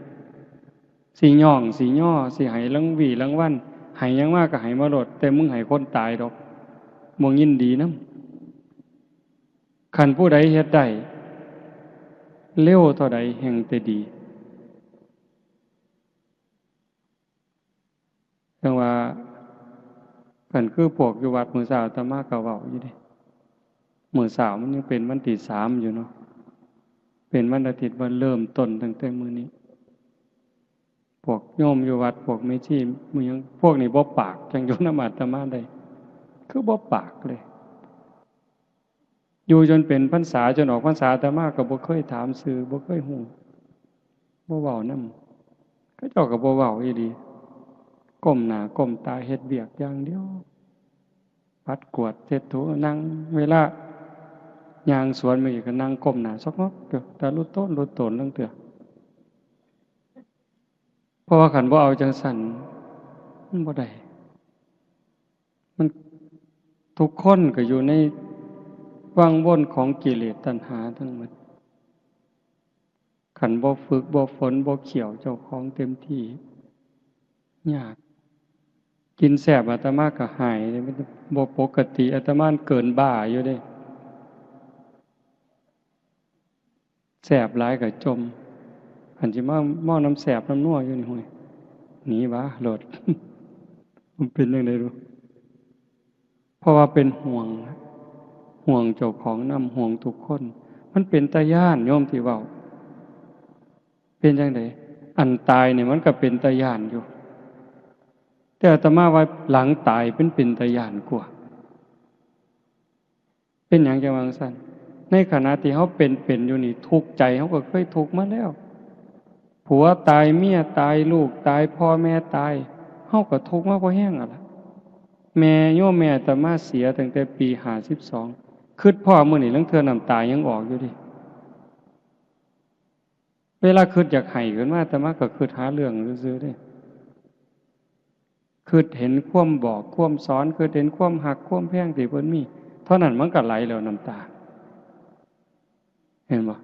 สิย้อง สิยอ สิให้รางวีรางวัล ให้หยังมาก็ให้มาโลด แต่มึงให้คนตายดอก บ่ยินดีนำ คันผู้ใดเฮ็ดได้ เร็วเท่าใดแฮ่งแต่ดี จั่งว่า คันคือพวกอยู่วัดมื้อเช้าอาตมาก็เว้าอยู่เด้ มื้อเช้ามันยังเป็นวันที่สามอยู่เนาะ เป็นวันอาทิตย์ ว่าเริ่มต้นตั้งแต่มื้อนี้ พวกโยมอยู่วัด พวกแม่ชี หมู่หยัง พวกนี้บ่ปาก จั่งอยู่นำอาตมาได้ คือบ่ปากเลย อยู่จนเป็นพรรษา จนออกพรรษา อาตมาก็บ่เคยถามชื่อ บ่เคยฮู้ บ่เว้านำ เขาเจ้าก็บ่เว้าอีหลี ก้มหน้าก้มตาเฮ็ดเวียกอย่างเดียว ปัดกวาดเช็ดถู นั่ง เวลาย่างสวนมาอีกก็นั่งก้มหน้าซอกงอกอยู่ ตาลุโตนลุโตนลางเทื่อ เพราะว่าคันบ่เอาจั่งซั้น มันบ่ได้ มัน ทุกคนก็อยู่ในวังวนของกิเลสตัณหาทั้งหมด คันบ่ฝึก บ่ฝน บ่เคี่ยวเจ้าของเต็มที่ ยาก กินแซ่บอาตมาก็ฮ้ายเด้ มันบ่ปกติ อาตมาเกินบ้าอยู่เด้ แซ่บหลายก็จ่ม คันสิมาเมานำแซ่บนำนัวอยู่นี่ ห้วย หนีวะ โลด มันเป็นจั่งใด๋บุ เพราะว่าเป็นห่วง ห่วงเจ้าของนำ ห่วงทุกคน มันเป็นตาย้าน โยมที่เว้า เป็นจั่งใด๋ อันตายนี่มันก็เป็นตาย้านอยู่ แต่อาตมาว่าหลังตายมันเป็นตาย้านกว่า เป็นหยังจั่งว่าจั่งซั้น ในขณะที่เฮาเป็นๆ อยู่นี่ ทุกข์ใจเฮาก็เคยทุกข์มาแล้ว ผัวตาย เมียตาย ลูกตาย พ่อแม่ตาย เฮาก็ทุกข์มาพอแฮงแล้วล่ะ แม่ โยมแม่อาตมาเสียตั้งแต่ปีห้าสิบสอง คิดพ้อมื้อนี้ลางเทื่อน้ำตายังออกอยู่เด้ เวลาคิดอยากไห้ขึ้นมา อาตมาก็คิดหาเรื่องซื่อๆ เด้ คิดเห็นความบอกความสอน คิดเห็นความฮักความแพงที่เพิ่นมี เท่านั้นมันก็ไหลแล้วน้ำตา เห็นบ่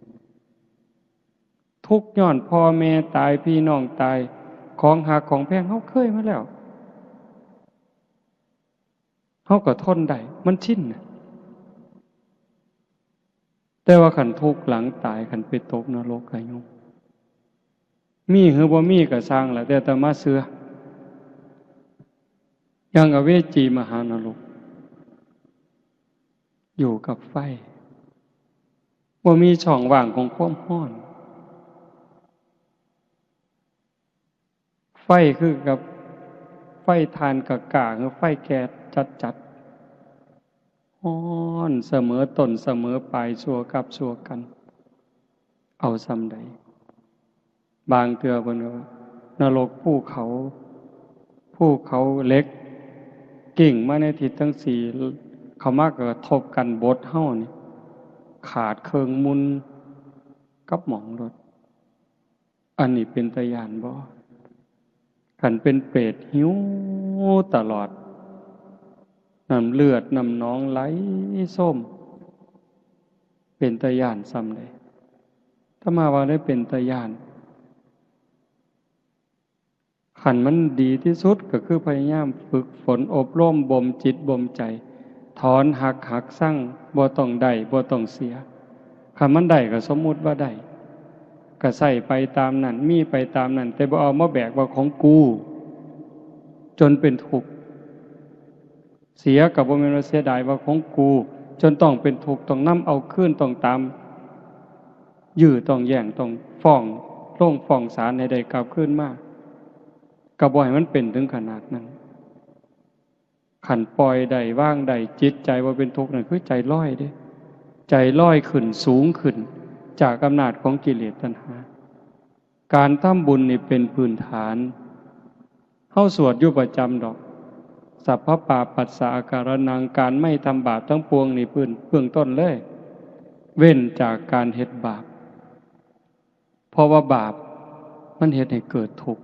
ทุกข์ย้อนพ่อแม่ตาย พี่น้องตาย ของฮักของแพงเฮาเคยมาแล้ว เฮาก็ทนได้ มันชินน่ะ แต่ว่าคันทุกข์หลังตาย คันไปตกนรกอะโยม มีหรือบ่มีก็ซ่างล่ะ แต่อาตมาเชื่อ อย่างอเวจีมหานรก อยู่กับไฟ บ่มีช่องว่างของความร้อน ไฟคือกับไฟถ่านกล้าๆ หรือไฟแก๊สจัดๆ ร้อนเสมอต้นเสมอปลาย ชั่วกับชั่วกัน เอาส่ำใด บางเทื่อเพิ่นก็ว่านรกภูเขา ภูเขาเหล็ก กิ่งมาในทิศทั้งสี่ เข้ามาก็กระทบกันบดเฮานี่ ขาดเคิ่งมุนกับหม่องโลด อันนี้เป็นตาย้านบ่ คันเป็นเปรตหิวตลอด น้ำเลือดน้ำหนองไหลโซม เป็นตาย้านส่ำใด๋ อาตมาว่าได้เป็นตาย้าน คันมันดีที่สุดก็คือพยายามฝึกฝนอบรมบ่มจิตบ่มใจ ถอนฮัก หักชัง บ่ต้องได้บ่ต้องเสีย คันมันได้ก็สมมุติว่าได้ ก็ใช้ไปตามนั้น มีไปตามนั้น แต่บ่เอามาแบกว่าของกู จนเป็นทุกข์ เสียก็บ่แม่นว่าเสียดายว่าของกู จนต้องเป็นทุกข์ ต้องนำเอาคืน ต้องตามยื้อ ต้องแย่ง ต้องฟ้อง ลงฟ้องศาลให้ได้กลับคืนมา ก็บ่ให้มันเป็นถึงขนาดนั้น คันปล่อยได้ วางได้ จิตใจบ่เป็นทุกข์นั่นคือใจลอยเด้ ใจลอยขึ้นสูงขึ้น จากอำนาจของกิเลสตัณหา การทำบุญนี่เป็นพื้นฐาน เฮาสวดอยู่ประจำดอก สัพพปาปัสสะอาการนัง การไม่ทำบาปทั้งปวงนี่พื้น เบื้องต้นเลย เว้นจากการเฮ็ดบาป เพราะว่าบาปมันเฮ็ดให้เกิดทุกข์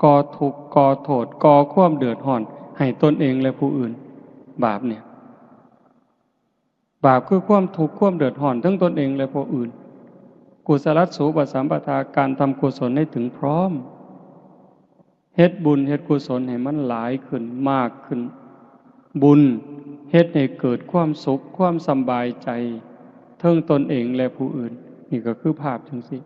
ก่อทุกข์ ก่อโทษ ก่อความเดือดร้อนให้ตนเองและผู้อื่น บาปเนี่ย บาปคือความทุกข์ความเดือดร้อนทั้งตนเองและผู้อื่น กุศลสูปสัมปทา การทำกุศลให้ถึงพร้อม เฮ็ดบุญเฮ็ดกุศลให้มันหลายขึ้นมากขึ้น บุญเฮ็ดให้เกิดความสุขความสำบายใจเทิงตนเองและผู้อื่น นี่ก็คือภาพจังซี่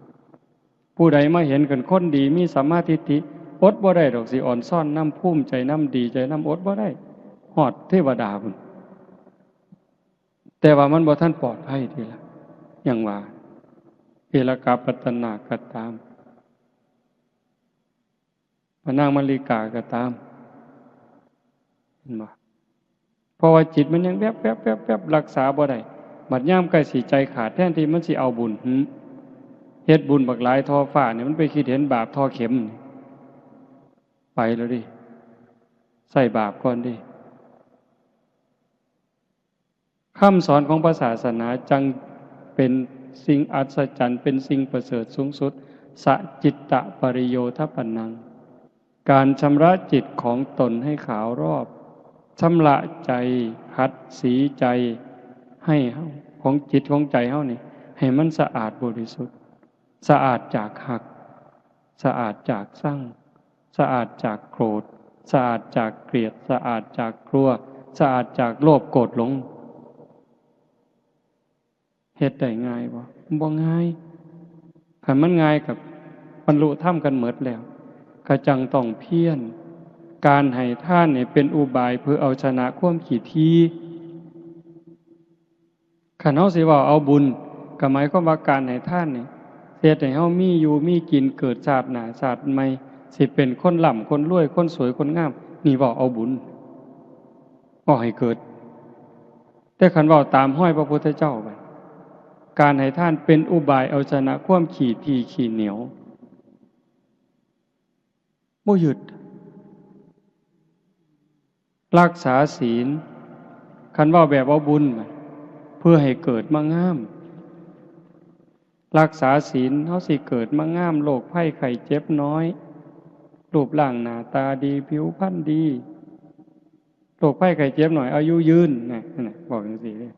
ผู้ใดมาเห็นกันคนดีมีสัมมาทิฏฐิ อดบ่ได้ดอกสิอ่อนซ้อนนำ ภูมิใจนำ ดีใจนำ อดบ่ได้ ฮอดเทวดาพุ้น แต่ว่ามันบ่ทันปลอดภัยทีละ อย่างว่า เอลกาปัตตนาก็ตาม พระนางมัลลิกาก็ตาม เห็นบ่ เพราะว่าจิตมันยังแวบๆๆๆ รักษาบ่ได้ บัดยามใกล้สิใจขาด แทนที่มันสิเอาบุญ หึ เฮ็ดบุญบักหลายท่อฟ้าเนี่ย มันไปคิดเห็นบาปท่อเข็ม ไปแล้วเด้ ใส่บาปก่อนเด้ คำสอนของพระศาสนาจั่งเป็นสิ่งอัศจรรย์ เป็นสิ่งประเสริฐสูงสุด สะจิตตะปริโยทปนัง การชำระจิตของตนให้ขาวรอบ ชำระใจ ขัดสีใจ ให้เฮา ของจิตของใจเฮานี่ ให้มันสะอาดบริสุทธิ์ สะอาดจากฮัก สะอาดจากซัง สะอาดจากโกรธ สะอาดจากเกลียด สะอาดจากกลัว สะอาดจากโลภโกรธหลง เฮ็ดได้ง่ายบ่ บ่ง่าย คันมันง่ายก็บรรลุธรรมกันหมดแล้ว ก็จั่งต้องเพียร การให้ทานนี่เป็นอุบายเพื่อเอาชนะความขี้ถี่ คันเฮาสิเว้าเอาบุญ ก็หมายความว่าการให้ทานนี่ เฮ็ดให้เฮามีอยู่มีกิน เกิดชาติหน้าชาติใหม่ สิเป็นคนร่ำคนรวย คนสวยคนงาม นี่เว้าเอาบุญ เว้าให้เกิด แต่คันเว้าตามฮอยพระพุทธเจ้าบัด การให้ทานเป็นอุบายเอาชนะความขี้ถี่ขี้เหนียว บ่ยึด รักษาศีล คันเว้าแบบเอาบุญ เพื่อให้เกิดมางาม รักษาศีล เฮาสิเกิดมางาม โรคภัยไข้เจ็บน้อย รูปร่างหน้าตาดี ผิวพรรณดี โรคภัยไข้เจ็บน้อย อายุยืน นะ นั่นน่ะ บอกจั่งซี้เด้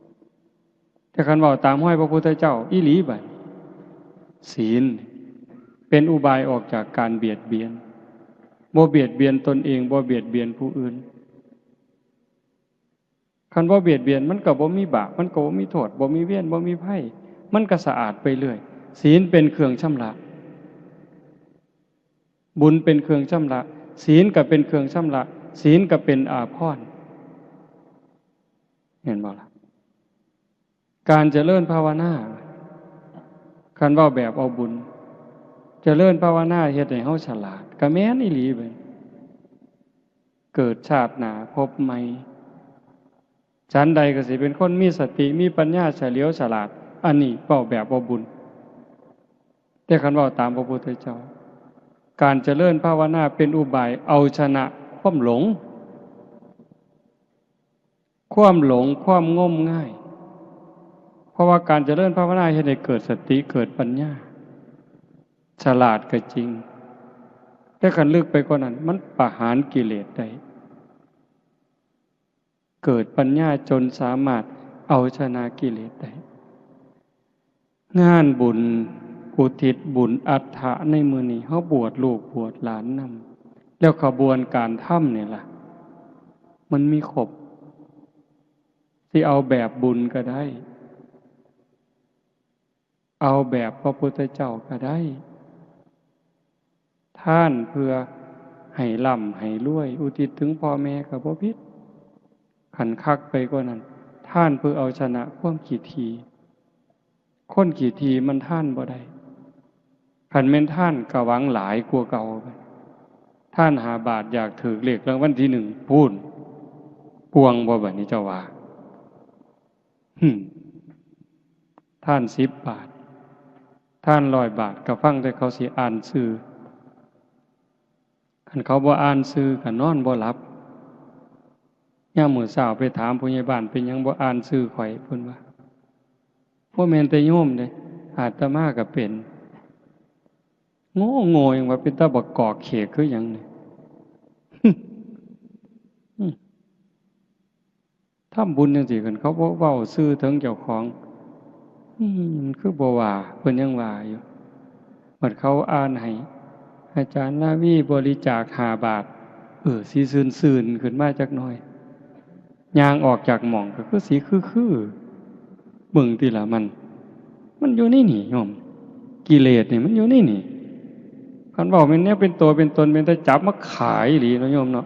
แต่คันเว้าตามฮอยพระพุทธเจ้าอีหลีบัด ศีลเป็นอุบายออกจากการเบียดเบียน บ่เบียดเบียนตนเอง บ่เบียดเบียนผู้อื่น คันบ่เบียดเบียนมันก็บ่มีบาป มันก็บ่มีโทษ บ่มีเวร บ่มีภัย มันก็สะอาดไปเรื่อย ศีลเป็นเครื่องชำระ บุญเป็นเครื่องชำระ ศีลก็เป็นเครื่องชำระ ศีลก็เป็นอาภรณ์ เห็นบ่ล่ะ การเจริญภาวนา คันเว้าแบบเอาบุญ เจริญภาวนาเฮ็ดให้เฮาฉลาด ก็แม่นอีหลีเบิ่ง เกิดชาติหน้าพบใหม่ ฉันใดก็สิเป็นคนมีสติ มีปัญญาเฉลียวฉลาด อันนี้เว้าแบบเอาบุญ แต่คันเว้าตามพระพุทธเจ้า การเจริญภาวนาเป็นอุบายเอาชนะความหลง ความหลง ความงมงาย เพราะว่าการเจริญภาวนาเฮ็ดให้เกิดสติ เกิดปัญญา ฉลาดก็จริง แต่คันลึกไปกว่านั้น มันประหารกิเลสได้ เกิดปัญญาจนสามารถเอาชนะกิเลสได้ งานบุญอุทิศบุญอัฐะในมื้อนี้ เฮาบวชลูกบวชหลานนำ แล้วขบวนการทำนี่ล่ะ มันมีครบ สิเอาแบบบุญก็ได้ เอาแบบพระพุทธเจ้าก็ได้ ทานเพื่อให้ร่ำให้รวย อุทิศถึงพ่อแม่ก็บ่ผิด คันคักไปกว่านั้น ทานเพื่อเอาชนะความขี้ถี่ คนขี้ถี่มันทานบ่ได้ คันแม่นทานก็หวังหลายกว่าเก่า ทานห้าบาทอยากถืกเลขรางวัลที่หนึ่งพู้น ป่วงบ่บัดนี้เจ้าว่า หึ ทานสิบบาท ทานร้อยบาท ก็ฟังแต่เขาสิอ่านชื่อ คันเขาบ่อ่านชื่อก็นอนบ่หลับ ยามมื้อเช้าไปถามผู้ใหญ่บ้าน "เป็นหยังบ่อ่านชื่อข้อย" เพิ่นว่า "บ่แม่นแต่โยมเด้ อาตมาก็เป็น" โง่โง่ยังว่าเป็นตาบักกอกเขกคือหยังนี่ ทำบุญจังซี่ คันเขาบ่เว้าชื่อถึงเจ้าของ อืม คือบ่ว่า เพิ่นยังว่าอยู่ บัดเขาอ่านให้ อาจารย์ลาวีบริจาคห้าบาท เออ สิซื่นๆ ขึ้นมาจักหน่อย ย่างออกจากหม่องก็คือสิคือๆ เบิ่งติล่ะมัน มันอยู่ในนี่โยม กิเลสนี่มันอยู่ในนี่ คันเว้าแม่นแนวเป็นตัวเป็นตน เป็นตาจับมาขายอีหลีเนาะโยมเนาะ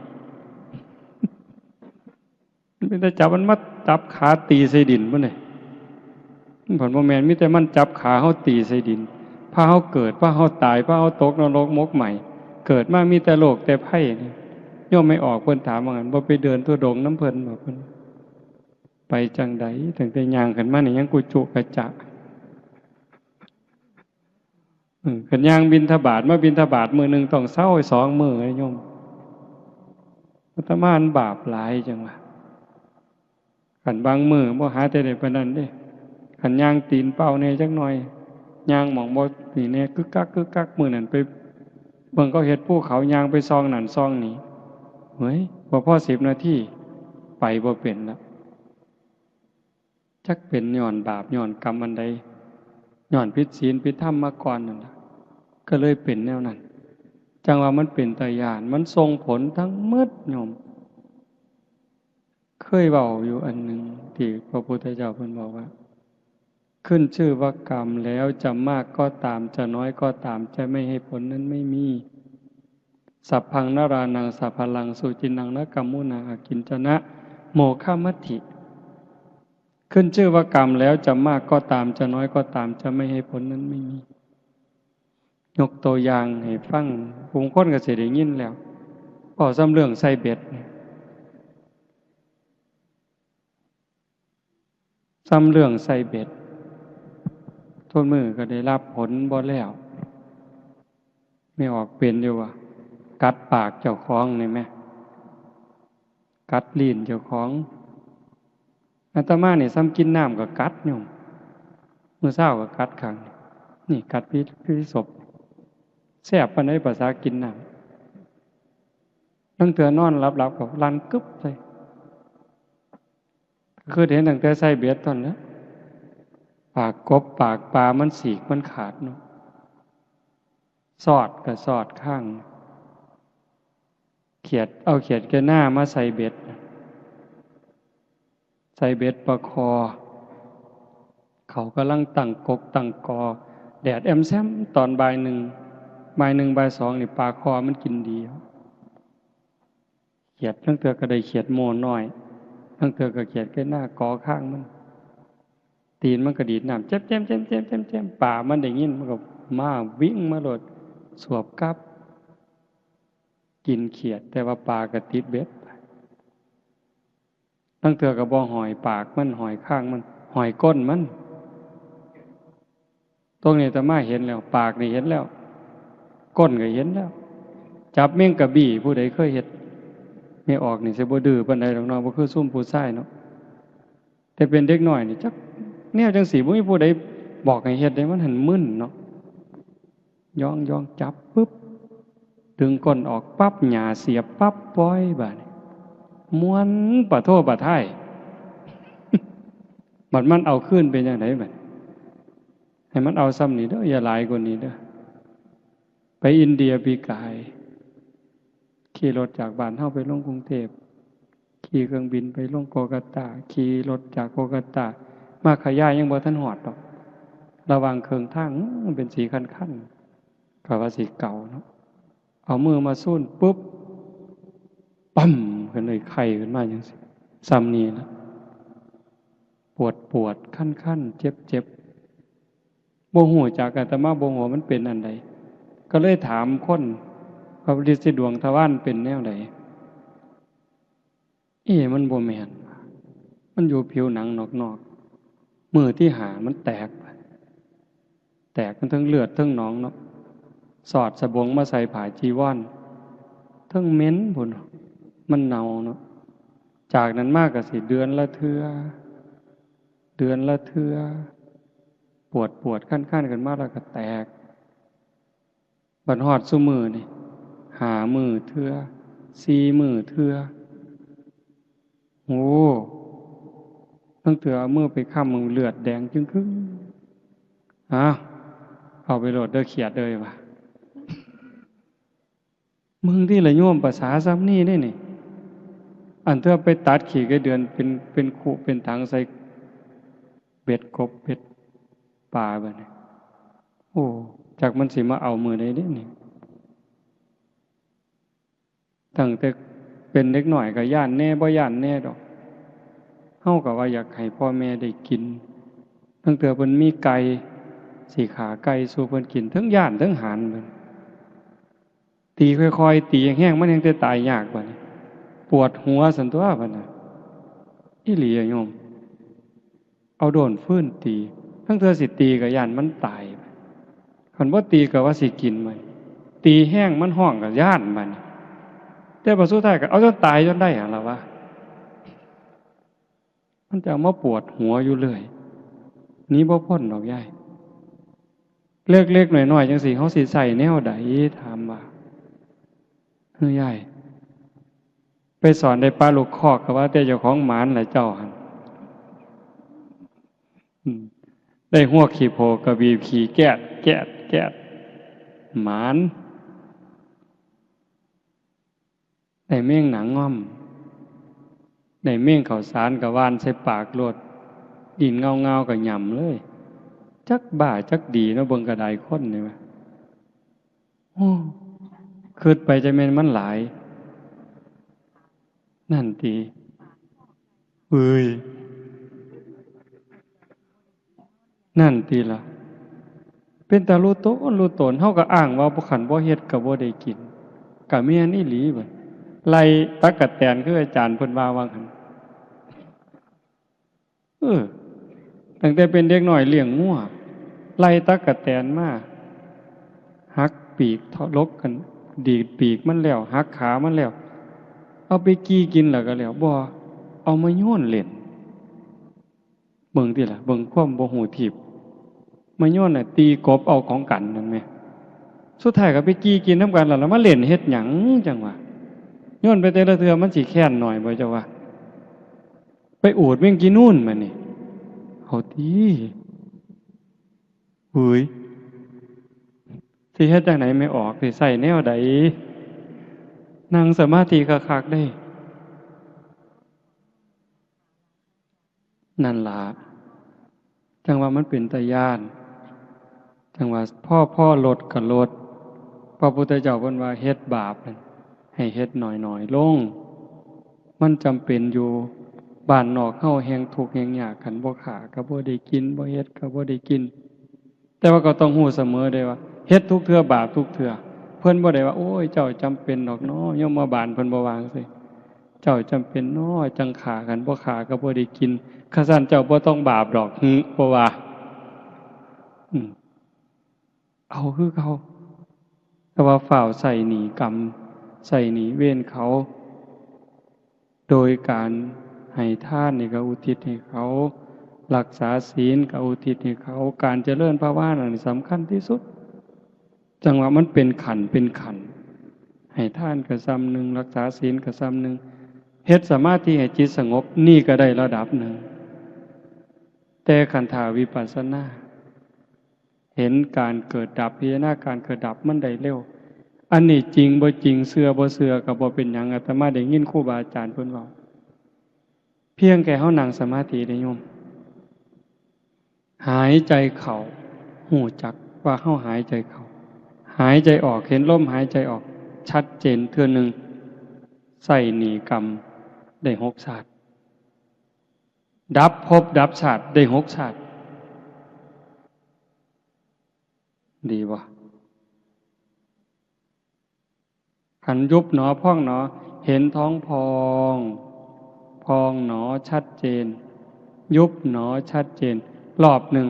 มันเป็นตาจับมันมาจับขาตีใส่ดินพุ้นเด้ มันผัดบ่แม่น มีแต่มันจับขาเฮาตีใส่ดิน พาเฮาเกิด พาเฮาตาย พาเฮาตกนรกหมกไหม้ เกิดมามีแต่โรคแต่ภัยนี่ โยมไม่ออกเพิ่นถามว่างั้น "บ่ไปเดินธุดงค์นำเพิ่นบ่" เพิ่น "ไปจั่งใด ตั้งแต่ย่างขึ้นมานี่ยังกุจุกะจะ" อืม คันย่างบิณฑบาต มาบิณฑบาตมื้อหนึ่งต้องเซาสองมื้อเลยโยม อาตมามันบาปหลายจังวะ คันบางมื้อบ่หาแต่ได้ปานนั้นเด้ คันย่างตีนเปล่าแหน่จักหน่อย ย่างหม่องบ่นี่แหน่ กึกกักกึกกัก มื้อนั้นไปเบิ่งเขาเฮ็ดภูเขา ย่างไปซองนั่นซองนี่ เฮ้ย บ่พอสิบนาที ไปบ่เป็นละ จักเป็นย้อนบาปย้อนกรรมอันใด ย้อนผิดศีลผิดธรรมมาก่อนนั่นล่ะ ก็เลยเป็นแนวนั้น จั่งว่ามันเป็นตาย้าน มันส่งผลทั้งหมดโยม เคยเว้าอยู่อันหนึ่งที่พระพุทธเจ้าเพิ่นบอกว่า ขึ้นชื่อว่ากรรมแล้ว จะมากก็ตาม จะน้อยก็ตาม จะไม่ให้ผลนั้นไม่มี สัพพังนรานังสัพพะลัง สุจินนังนะกัมมุนา อากิญจนะ โมฆะมัตถิ ขึ้นชื่อว่ากรรมแล้ว จะมากก็ตาม จะน้อยก็ตาม จะไม่ให้ผลนั้นไม่มี ยกตัวอย่างให้ฟัง บางคนก็สิได้ยินแล้ว เว้าส่ำเรื่องใส่เบ็ดนี่ ส่ำเรื่องใส่เบ็ด ทุกมื้อก็ได้รับผลบ่แล้ว แม่ออกเป็นอยู่ว่า กัดปากเจ้าของนี่แหม กัดลิ้นเจ้าของ อาตมานี่ส่ำกินน้ำก็กัดโยม มื้อเช้าก็กัดข้างนี่ นี่กัดพิ พิสพ แซ่บปานใดภาษากินน้ำ ลางเทื่อนอนหลับๆ ก็ลั่นกึบใส่ คือเห็นตั้งแต่ใส่เบ็ดตอนนั้น ปากกบปากปลามันสีกมันขาดเนาะ สอดก็สอดข้าง เขียด เอาเขียดแกหน้ามาใส่เบ็ด ใส่เบ็ดปลาคอ เขากำลังตั้งกกตั้งกอ แดดแอมแซมตอนบ่ายหนึ่ง บ่ายหนึ่งบ่ายสองนี่ปลาคอมันกินดี เขียดลางเทื่อก็ได้เขียดโม่น้อย ลางเทื่อก็เขียดแกหน้ากอข้างมัน ตีนมันก็ดีดน้ำ แจ่มๆๆๆๆ ปลามันได้ยินมันก็มาวิ่งมาโลด สวบกลับ กินเขียด แต่ว่าปลาก็ติดเบ็ด ลางเทื่อก็บ่ห้อยปากมัน ห้อยข้างมัน ห้อยก้นมัน ตรงนี้อาตมาเห็นแล้ว ปากนี่เห็นแล้ว ก้นก็เห็นแล้ว จับแมงกะบี้ ผู้ใดเคยเฮ็ด แม่ออกนี่สิบ่ดื้อปานใดดอกเนาะ บ่คือซุมผู้ชายเนาะ แต่เป็นเด็กน้อยนี่จักแนวจั่งซี้ บ่มีผู้ใดบอกให้เฮ็ดเด้ มันหั้นมึนเนาะ ย้องๆ จับปึ๊บ ดึงก้นออกปั๊บ หญ้าเสียบปั๊บ ปล่อย บาดนี้ ม่วนปะโท้ปะท้าย บัดมันเอาคืนเป็นจั่งใดบัด ให้มันเอาส่ำนี้เด้อ อย่าหลายกว่านี้เด้อ ไปอินเดียปีกาย ขี่รถจากบ้านเฮาไปลงกรุงเทพฯ ขี่เครื่องบินไปลงโกลกัตตา ขี่รถจากโกลกัตตา มาขยายยังบ่ทันฮอดดอก ระหว่างเครื่องทาง อื้อ มันเป็นสีคันๆ ก็ว่าสิเก่าเนาะ เอามือมาซูนปุ๊บ ปั๊ม ขึ้นเลย ไข้ขึ้นมาจั่งซี้ ส่ำนี้นะ ปวดปวด คันๆ เจ็บๆ บ่ฮู้จัก อาตมาบ่ฮู้ว่ามันเป็นอันใด ก็เลยถามคน ว่าฤทธิ์สีดวงทวารเป็นแนวใด เอ๊ะ มันบ่แม่น มันอยู่ผิวหนังนอกๆ มื้อที่ห้ามันแตก แตกมันทั้งเลือดทั้งหนองเนาะ สอดสบงมาใส่ผ้าจีวร ทั้งเหม็นพุ้น มันเน่าเนาะ จากนั้นมาก็สิเดือนละเทื่อ เดือนละเทื่อ ปวดปวดคันคันขึ้นมาแล้วก็แตก บัดฮอดซุมื้อนี่ ห้ามื้อเทื่อ สี่มื้อเทื่อ โอ้ ตั้งแต่เอามือไปค้ำมันเลือดแดงจึงครึ่ง อ้าว เอาไปโลดเด้อเขียดเอ้ยว่ะ มึงที่ละโยมภาษาซ้ำนี่ได้นี่ อันเทื่อไปตัดขี้ไก่เดือนเป็น เป็นคุเป็นถังใส่เบ็ดกบเบ็ดปลาบัดนี้ โอ้ จักมันสิมาเอามื้อใดเด้นี่ ตั้งแต่เป็นเด็กน้อยก็ย้านแหน่บ่ย้านแหน่ดอก เฮาก็ว่าอยากให้พ่อแม่ได้กิน ตั้งแต่เพิ่นมีไก่ สิฆ่าไก่สู่เพิ่นกิน เทิงย้านเทิงหานเพิ่น ตีค่อยๆ ตีแฮงๆ มันแฮงแต่ตายยากบัดนี้ ปวดหัวซั่นตั๊วบัดน่ะ อีหลีอะโยม เอาด้นฟืนตี ทั้งเทื่อสิตีก็ย้านมันตาย คันบ่ตีก็ว่าสิกินมัน ตีแฮงมันฮ้องก็ย้านมัน แต่บัดสุดท้ายก็เอาจนตายจนได้หั่นล่ะวะ มันจะเอามาปวดหัวอยู่เรื่อย หนีบ่พ้นดอกยาย เล็กๆ น้อยๆ จังซี้ เฮาสิใช้แนวใด ถามว่า เฮ้ยยาย ไปสอนได้ปะลูกคอกก็ว่าแต่เจ้าของหมานล่ะเจ้าหั่น อืม ได้ฮวกขี้โพกก็บีบขี้แก๊ด แก๊ด แก๊ด หมาน ได้แมงหนางง่อม ได้แมงข้าวสารก็หว่านใส่ปากโลด ดินเงาๆ ก็หย่ำเลย จักบ้าจักดีเนาะ เบิ่งกระไดคนนี่วะ โอ้ คิดไปจะแม่นมันหลาย นั่นติ เอ้ย นั่นติล่ะ เป็นตารู้ตนรู้ตน เฮาก็อ้างว่าบ่ คันบ่เฮ็ดก็บ่ได้กิน ก็แม่นอีหลีบัด ไล่ตั๊กแตนคืออาจารย์เพิ่นว่าว่าหั่น เออ ตั้งแต่เป็นเด็กน้อยเลี้ยงงัว ไล่ตั๊กแตนมา หักปีก ถลกกัน ดีดปีกมันแล้ว หักขามันแล้ว เอาไปจี่กินแล้วก็แล้ว บ่ เอามาโยนเล่น เบิ่งติล่ะ เบิ่งความบ่ฮู้ทีบ มาโยนน่ะ ตีกบเอาของกันนั่นแหม สุดท้ายก็ไปจี่กินนำกันแล้ว แล้วมาเล่นเฮ็ดหยังจั่งวะ โยนไปแต่ละเทื่อมันสิแค้นหน่อยบ่เจ้าว่า ไปอูดแมงจี่นูนมานี่ เอาติ หุย สิเฮ็ดจั่งใด๋แม่ออก สิใช้แนวใด๋ นั่งสมาธิคักๆ เด้ นั่นล่ะ จั่งว่ามันเป็นตาย้าน จั่งว่าพอ พอลดก็ลด พระพุทธเจ้าเพิ่นว่าเฮ็ดบาปนั่น ให้เฮ็ดน้อยๆ ลง มันจำเป็นอยู่ บ้านนอกเฮาแฮ่งทุกข์แฮ่งยาก คันบ่ฆ่าก็บ่ได้กิน บ่เฮ็ดก็บ่ได้กิน แต่ว่าก็ต้องฮู้เสมอเด้ว่า เฮ็ดทุกเทื่อบาปทุกเทื่อ เพิ่นบ่ได้ว่า โอ้ย เจ้าจำเป็นดอกน้อ ยมบาลเพิ่นบ่ว่าจั่งซี้ เจ้าจำเป็นน้อ จั่งฆ่า คันบ่ฆ่าก็บ่ได้กิน คันซั้นเจ้าบ่ต้องบาปดอก หึ บ่ว่า อืม เอาคือเก่า แต่ว่าฟ้าวใช้หนี้กรรม ใช้หนี้เวรเขา โดยการให้ทานนี่ก็อุทิศให้เขา รักษาศีลก็อุทิศให้เขา การเจริญภาวนานี่สำคัญที่สุด จั่งว่ามันเป็นขั้นเป็นขั้น ให้ทานก็ส่ำหนึ่ง รักษาศีลก็ส่ำหนึ่ง เฮ็ดสมาธิให้จิตสงบ นี่ก็ได้ระดับหนึ่ง แต่คันถ้าวิปัสสนา เห็นการเกิดดับ พิจารณาการเกิดดับมันได้เร็ว อันนี้จริงบ่จริง เชื่อบ่เชื่อก็บ่เป็นหยัง อาตมาได้ยินครูบาอาจารย์เพิ่นเว้า เพียงแค่เฮานั่งสมาธิเด้โยม หายใจเข้า ฮู้จักว่าเฮาหายใจเข้า หายใจออก เห็นลมหายใจออก ชัดเจนเทื่อหนึ่ง ใช้หนี้กรรมได้หกชาติ ดับภพดับชาติได้หกชาติ ดีบ่ คันยุบหนอพองหนอ เห็นท้องพอง พองหนอชัดเจน ยุบหนอชัดเจน รอบหนึ่ง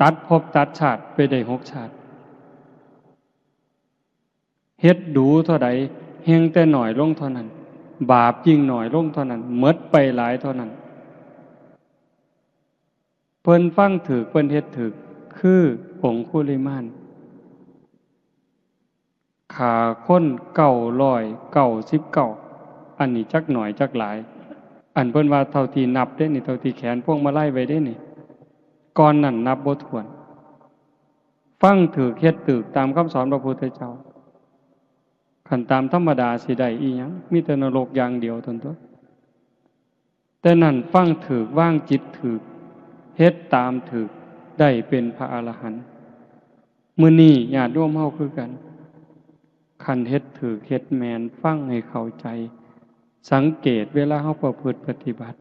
ตัดภพตัดชาติไปได้หกชาติ เฮ็ดดูเท่าใด แฮ่งแต่น้อยลงเท่านั้น บาปยิ่งน้อยลงเท่านั้น หมดไปหลายเท่านั้น เพิ่นฟังถูก เพิ่นเฮ็ดถูก คือองคุลิมาน ฆ่าคนเก้าร้อยเก้าสิบเก้า อันนี้จักน้อยจักหลาย อันเพิ่นว่าเท่าที่นับเด้นี่ เท่าที่แขวนพวงมาลัยไว้เด้นี่ ก่อนนั้นนับบ่ถ้วน ฟังถูก เฮ็ดถูกตามคำสอนพระพุทธเจ้า คันตามธรรมดาสิได้อีหยัง มีแต่นรกอย่างเดียวเท่านั้นตั๊ว แต่นั้นฟังถูก วางจิตถูก เฮ็ดตามถูก ได้เป็นพระอรหันต์ มื้อนี้ญาติโยมเฮาคือกัน คันเฮ็ดถูก เฮ็ดแม่น ฟังให้เข้าใจ สังเกตเวลาเฮาประพฤติปฏิบัติ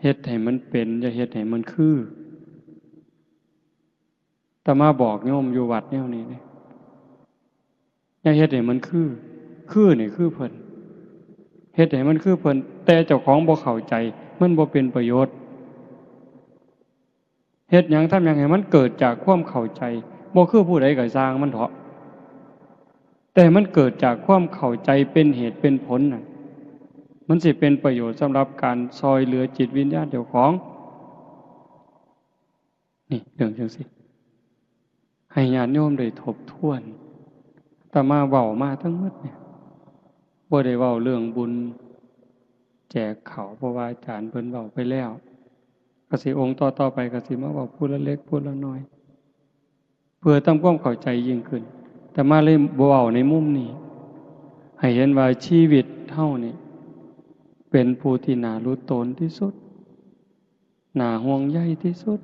เฮ็ดให้มันเป็น อย่าเฮ็ดให้มันคือ อาตมาบอกโยมอยู่วัดแนวนี้เด้ อย่าเฮ็ดให้มันคือ คือนี่คือเพิ่น เฮ็ดให้มันคือเพิ่น แต่เจ้าของบ่เข้าใจ มันบ่เป็นประโยชน์ เฮ็ดหยังทำหยังให้มันเกิดจากความเข้าใจ บ่คือผู้ใดก็ซ่างมันเถาะ แต่มันเกิดจากความเข้าใจเป็นเหตุเป็นผลน่ะ มันสิเป็นประโยชน์สำหรับการซ่อยเหลือจิตวิญญาณเจ้าของ นี่เรื่องจั่งซี้ ให้ญาติโยมได้ทบทวน อาตมาเว้ามาทั้งหมดเนี่ย บ่ได้เว้าเรื่องบุญแจกข้าว เพราะว่าอาจารย์เพิ่นเว้าไปแล้ว ก็สิองค์ต่อๆไปก็สิมาเว้าผู้ละเล็กผู้ละน้อย เพื่อทำความเข้าใจยิ่งขึ้น อาตมาเลยเว้าในมุมนี้ ให้เห็นว่าชีวิตเฮานี่เป็นผู้ที่น่าหลุดโตนที่สุด น่าห่วงใยที่สุด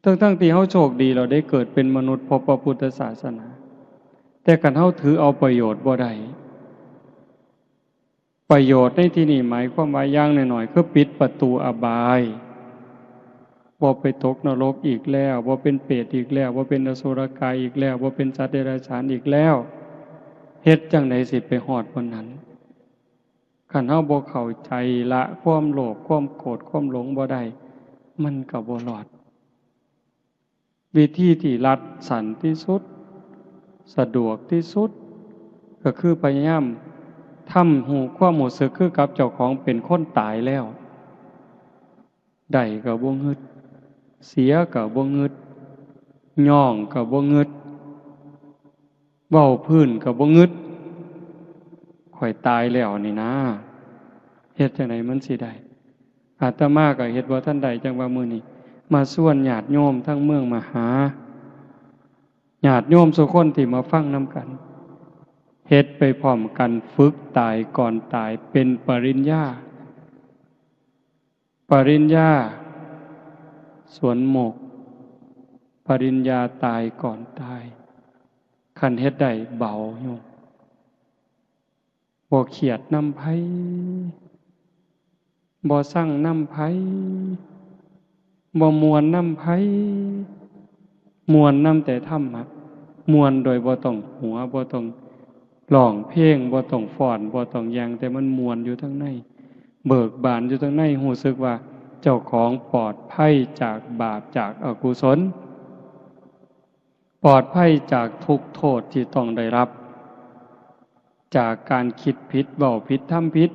ทั้งๆที่เฮาโชคดี เราได้เกิดเป็นมนุษย์พบพระพุทธศาสนา แต่คันเฮาถือเอาประโยชน์บ่ได้ ประโยชน์ในที่นี้หมายความว่าอย่างน้อยๆ คือปิดประตูอบาย บ่ไปตกนรกอีกแล้ว บ่เป็นเปรตอีกแล้ว บ่เป็นอสุรกายอีกแล้ว บ่เป็นสัตว์เดรัจฉานอีกแล้ว เฮ็ดจั่งใดสิไปฮอดวันนั้น คันเฮาบ่เข้าใจละความโลภ ความโกรธ ความหลงบ่ได้ มันก็บ่รอด วิธีที่รัดสั้นที่สุด สะดวกที่สุด ก็คือพยายามทำฮู้ความรู้สึกคือกับเจ้าของเป็นคนตายแล้ว ได้ก็บ่งึด เสียก็บ่งึด ย้องก็บ่งึด เว้าพื้นก็บ่งึด ข้อยตายแล้วนี่นะ เฮ็ดจั่งใดมันสิได้ อาตมาก็เฮ็ดบ่ทันได้ จั่งว่ามื้อนี้มาชวนญาติโยมทั้งเมืองมหา ญาติโยมซุคนที่มาฟังนำกัน เฮ็ดไปพร้อมกัน ฝึกตายก่อนตาย เป็นปริญญา ปริญญาสวนโมกข์ ปริญญาตายก่อนตาย คันเฮ็ดได้เบาโยม บ่เครียดนำไผ บ่ซังนำไผ บ่ม่วนนำไผ ม่วนนำแต่ธรรมะ ม่วนโดยบ่ต้องหัว บ่ต้องร้องเพลง บ่ต้องฟ้อน บ่ต้องหยัง แต่มันม่วนอยู่ทางใน เบิกบานอยู่ทางใน รู้สึกว่าเจ้าของปลอดภัยจากบาป จากอกุศล ปลอดภัยจากทุกข์โทษที่ต้องได้รับ จากการคิดผิด เว้าผิด ทำผิด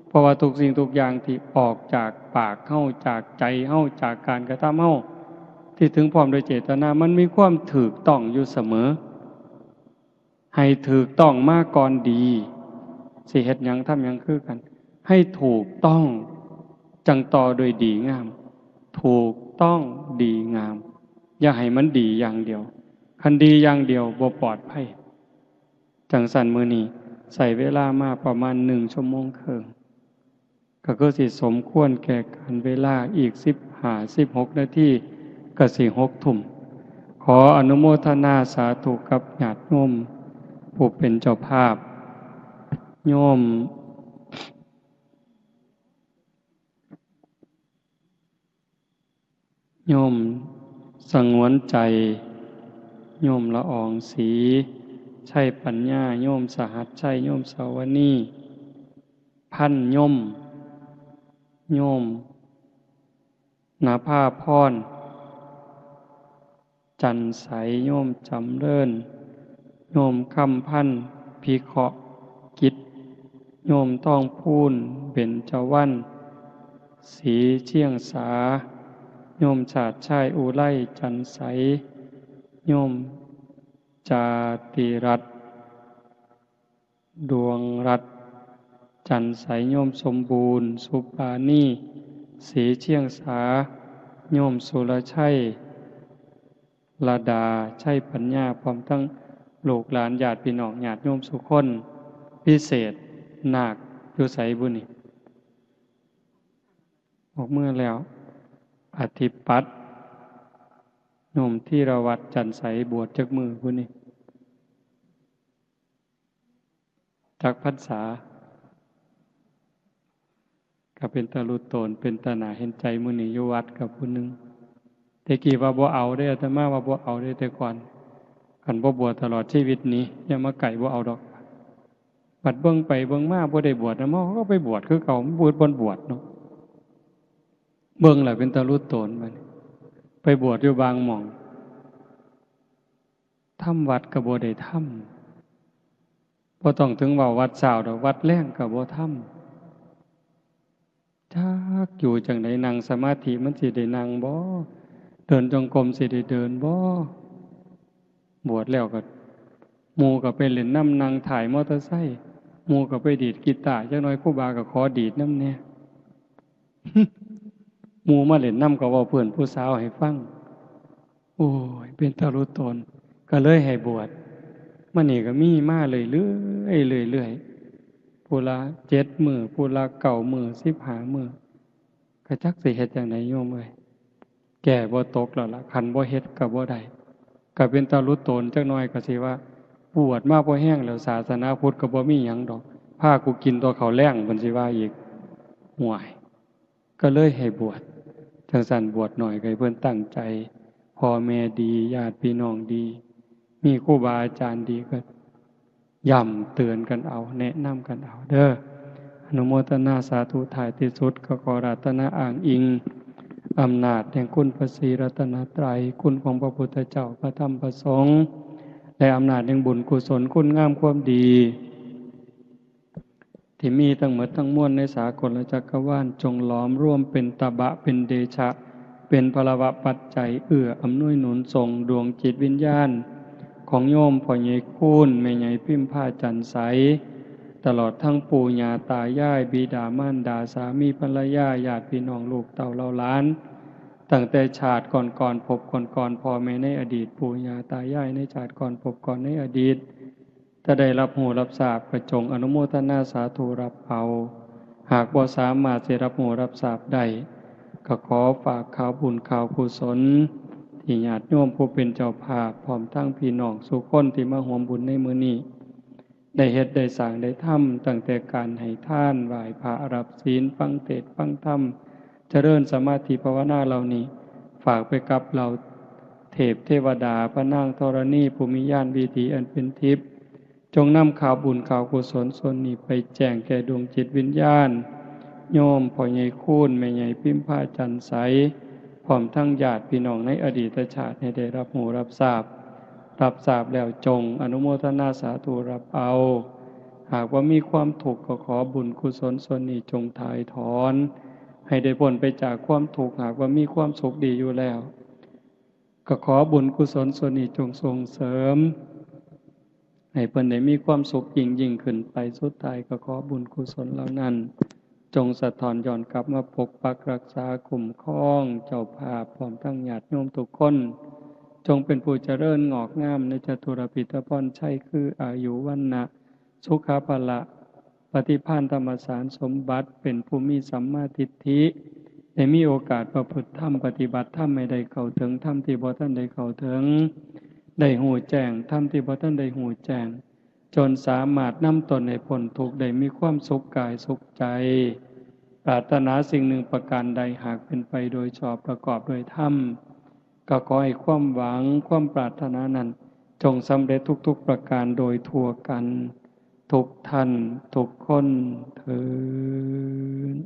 เพราะว่าทุกสิ่งทุกอย่างที่ออกจากปากเฮา จากใจเฮา จากการกระทำเฮา ที่ถึงพร้อมโดยเจตนา มันมีความถูกต้องอยู่เสมอ ให้ถูกต้องมาก่อนดี สิเฮ็ดหยังทำหยังคือกัน ให้ถูกต้อง จั่งต่อโดยดีงาม ถูกต้องดีงาม อย่าให้มันดีอย่างเดียว คันดีอย่างเดียวบ่ปลอดภัย จั่งซั้นมื้อนี้ใช้เวลามาประมาณหนึ่งชั่วโมงครึ่ง ก็คือสิสมควรแก่กาลเวลา อีกสิบห้า สิบหกนาทีก็สิหกทุ่ม ขออนุโมทนาสาธุกับญาติโยมผู้เป็นเจ้าภาพ โยม โยมสงวนใจ โยมละอองศรี ชัยปัญญา โยมสหัสชัย โยมสวนี พันยม โยม นภาพร จันทร์ใส โยมจำเริญ โยมคำพันธ์ พิเคราะห์กิจ โยมทองพูน เบญจวรรณ ศรีเชียงสา โยมชาติชาย อุไร จันทร์ใส โยมจาติรัตน์ ดวงรัตน์ จันทร์ใส โยมสมบูรณ์ สุปราณี ศรีเชียงสา โยมสุรชัย ระดา ชัยปัญญา พร้อมทั้งลูกหลานญาติพี่น้องญาติโยมสุคน พิเศษ นาคอยู่ไสบุนี่ ออกเมือแล้ว อธิปัตย์ โยมธีรวัตร จันทร์ใส บวชจักมื้อบุนี่ จักพรรษา ก็เป็นตาลุโตน เป็นตาหนาเห็นใจ มื้อนี้อยู่วัดกับผู้หนึ่ง แต่กี้ว่าบ่เอาเด้ อาตมาว่าบ่เอาเด้ แต่ก่อน คันบ่บวชตลอดชีวิตนี้ อย่ามาใกล้ บ่เอาดอก บัดเบิ่งไปเบิ่งมาบ่ได้บวชนะ หมอเขาก็ไปบวชคือเก่า มันบ่บวช บ่บวชเนาะ เบิ่งแล้วเป็นตาลุโตนบัดนี้ ไปบวชอยู่บางหม่อง ทำวัดก็บ่ได้ทำ บ่ต้องถึงเว้าวัดเช้าดอก วัดแลงก็บ่ทำ จักอยู่จั่งใด นั่งสมาธิมันสิได้นั่งบ่ เดินจงกรมสิได้เดินบ่ บวชแล้วก็ หมู่ก็ไปเล่นนำ นั่งท้ายมอเตอร์ไซค์ หมู่ก็ไปดีดกีตาร์ จักหน่อยครูบาก็ขอดีดนำแหน่ หมู่มาเล่นนำก็เว้าเพื่อนผู้สาวให้ฟัง โอ้ย เป็นตาลุโตน ก็เลยให้บวช มานี่ก็มีมาเรื่อยๆ เรื่อยๆ ผู้ละเจ็ดมื้อ ผู้ละเก้ามื้อ สิบห้ามื้อ ก็จักสิเฮ็ดจั่งใดโยมเอ้ย แก้บ่ตกแล้วล่ะ คันบ่เฮ็ดก็บ่ได้ ก็เป็นตาลุโตนจักหน่อยก็สิว่า บวชมาพอแฮงแล้ว ศาสนาพุทธก็บ่มีหยังดอก พากูกินแต่ข้าวแลง เพิ่นสิว่าอีก ห่วย ก็เลยให้บวช จั่งซั้นบวชหน่อยก็ให้เพิ่นตั้งใจ พ่อแม่ดี ญาติพี่น้องดี มีครูบาอาจารย์ดีก็ย้ำเตือนกันเอา แนะนำกันเอาเด้อ อนุโมทนาสาธุ ท้ายที่สุดก็ขออาราธนาอ้างอิงอำนาจแห่งคุณพระศรีรัตนตรัย คุณของพระพุทธเจ้า พระธรรม พระสงฆ์ และอำนาจแห่งบุญกุศลคุณงามความดี ที่มีทั้งหมดทั้งมวลในสากลจักรวาล จงหลอมรวมเป็นตบะ เป็นเดชะ เป็นพลวะปัจจัย เอื้ออำนวยหนุนส่งดวงจิตวิญญาณ ของโยมพ่อใหญ่คูณ แม่ใหญ่พิมพา จันทร์ใส ตลอดทั้งปู่ย่าตายาย บิดามารดา สามีภรรยา ญาติพี่น้องลูกเต้าเหล่าหลาน ตั้งแต่ชาติก่อนๆ ภพก่อนๆ พ่อแม่ในอดีต ปู่ย่าตายายในชาติก่อนภพก่อนในอดีต ถ้าได้รับรู้รับทราบก็จงอนุโมทนาสาธุรับเอา หากบ่สามารถสิรับรู้รับทราบได้ ก็ขอฝากข่าวบุญข่าวกุศล ที่ญาติโยมผู้เป็นเจ้าภาพ พร้อมทั้งพี่น้องสู่คนที่มาร่วมบุญในมื้อนี้ ได้เฮ็ดได้สร้างได้ทำ ตั้งแต่การให้ทาน ไหว้พระ รับศีล ฟังเทศน์ฟังธรรม เจริญสมาธิภาวนาเหล่านี้ ฝากไปกับเหล่าเทพเทวดา พระนางธรณี ผู้มีญาณวิถีอันเป็นทิพย์ จงนำข่าวบุญข่าวกุศลส่วนนี้ไปแจ้งแก่ดวงจิตวิญญาณ โยมพ่อใหญ่คูณ แม่ใหญ่พิมพา จันทร์ใส พร้อมทั้งญาติพี่น้องในอดีตชาติให้ได้รับรู้รับทราบ รับทราบแล้วจงอนุโมทนาสาธุรับเอา หากว่ามีความทุกข์ก็ขอบุญกุศลส่วนนี้จงถ่ายถอน ให้ได้พ้นไปจากความทุกข์ หากว่ามีความสุขดีอยู่แล้ว ก็ขอบุญกุศลส่วนนี้จงส่งเสริม ให้เพิ่นได้มีความสุขยิ่งยิ่งขึ้นไป สุดท้ายก็ขอบุญกุศลเหล่านั้น จงสะท้อนย้อนกลับมาปกปักรักษาคุ้มครองเจ้าภาพ พร้อมทั้งญาติโยมทุกคน จงเป็นผู้เจริญงอกงามในจตุรพิธพรชัย คืออายุ วรรณะ สุขะ พละ ปฏิภาณธรรมสารสมบัติ เป็นผู้มีสัมมาทิฏฐิ ได้มีโอกาสประพฤติธรรม ปฏิบัติธรรมให้ได้เข้าถึงธรรมที่บ่ทันได้เข้าถึง ได้ฮู้แจ้งธรรมที่บ่ทันได้ฮู้แจ้ง จนสามารถนำตนให้พ้นทุกข์ ได้มีความสุขกายสุขใจ ปรารถนาสิ่งหนึ่งประการใด หากเป็นไปโดยชอบประกอบโดยธรรม ก็ขอให้ความหวังความปรารถนานั้น จงสำเร็จทุกๆประการโดยทั่วกัน ทุกท่านทุกคนเทอญ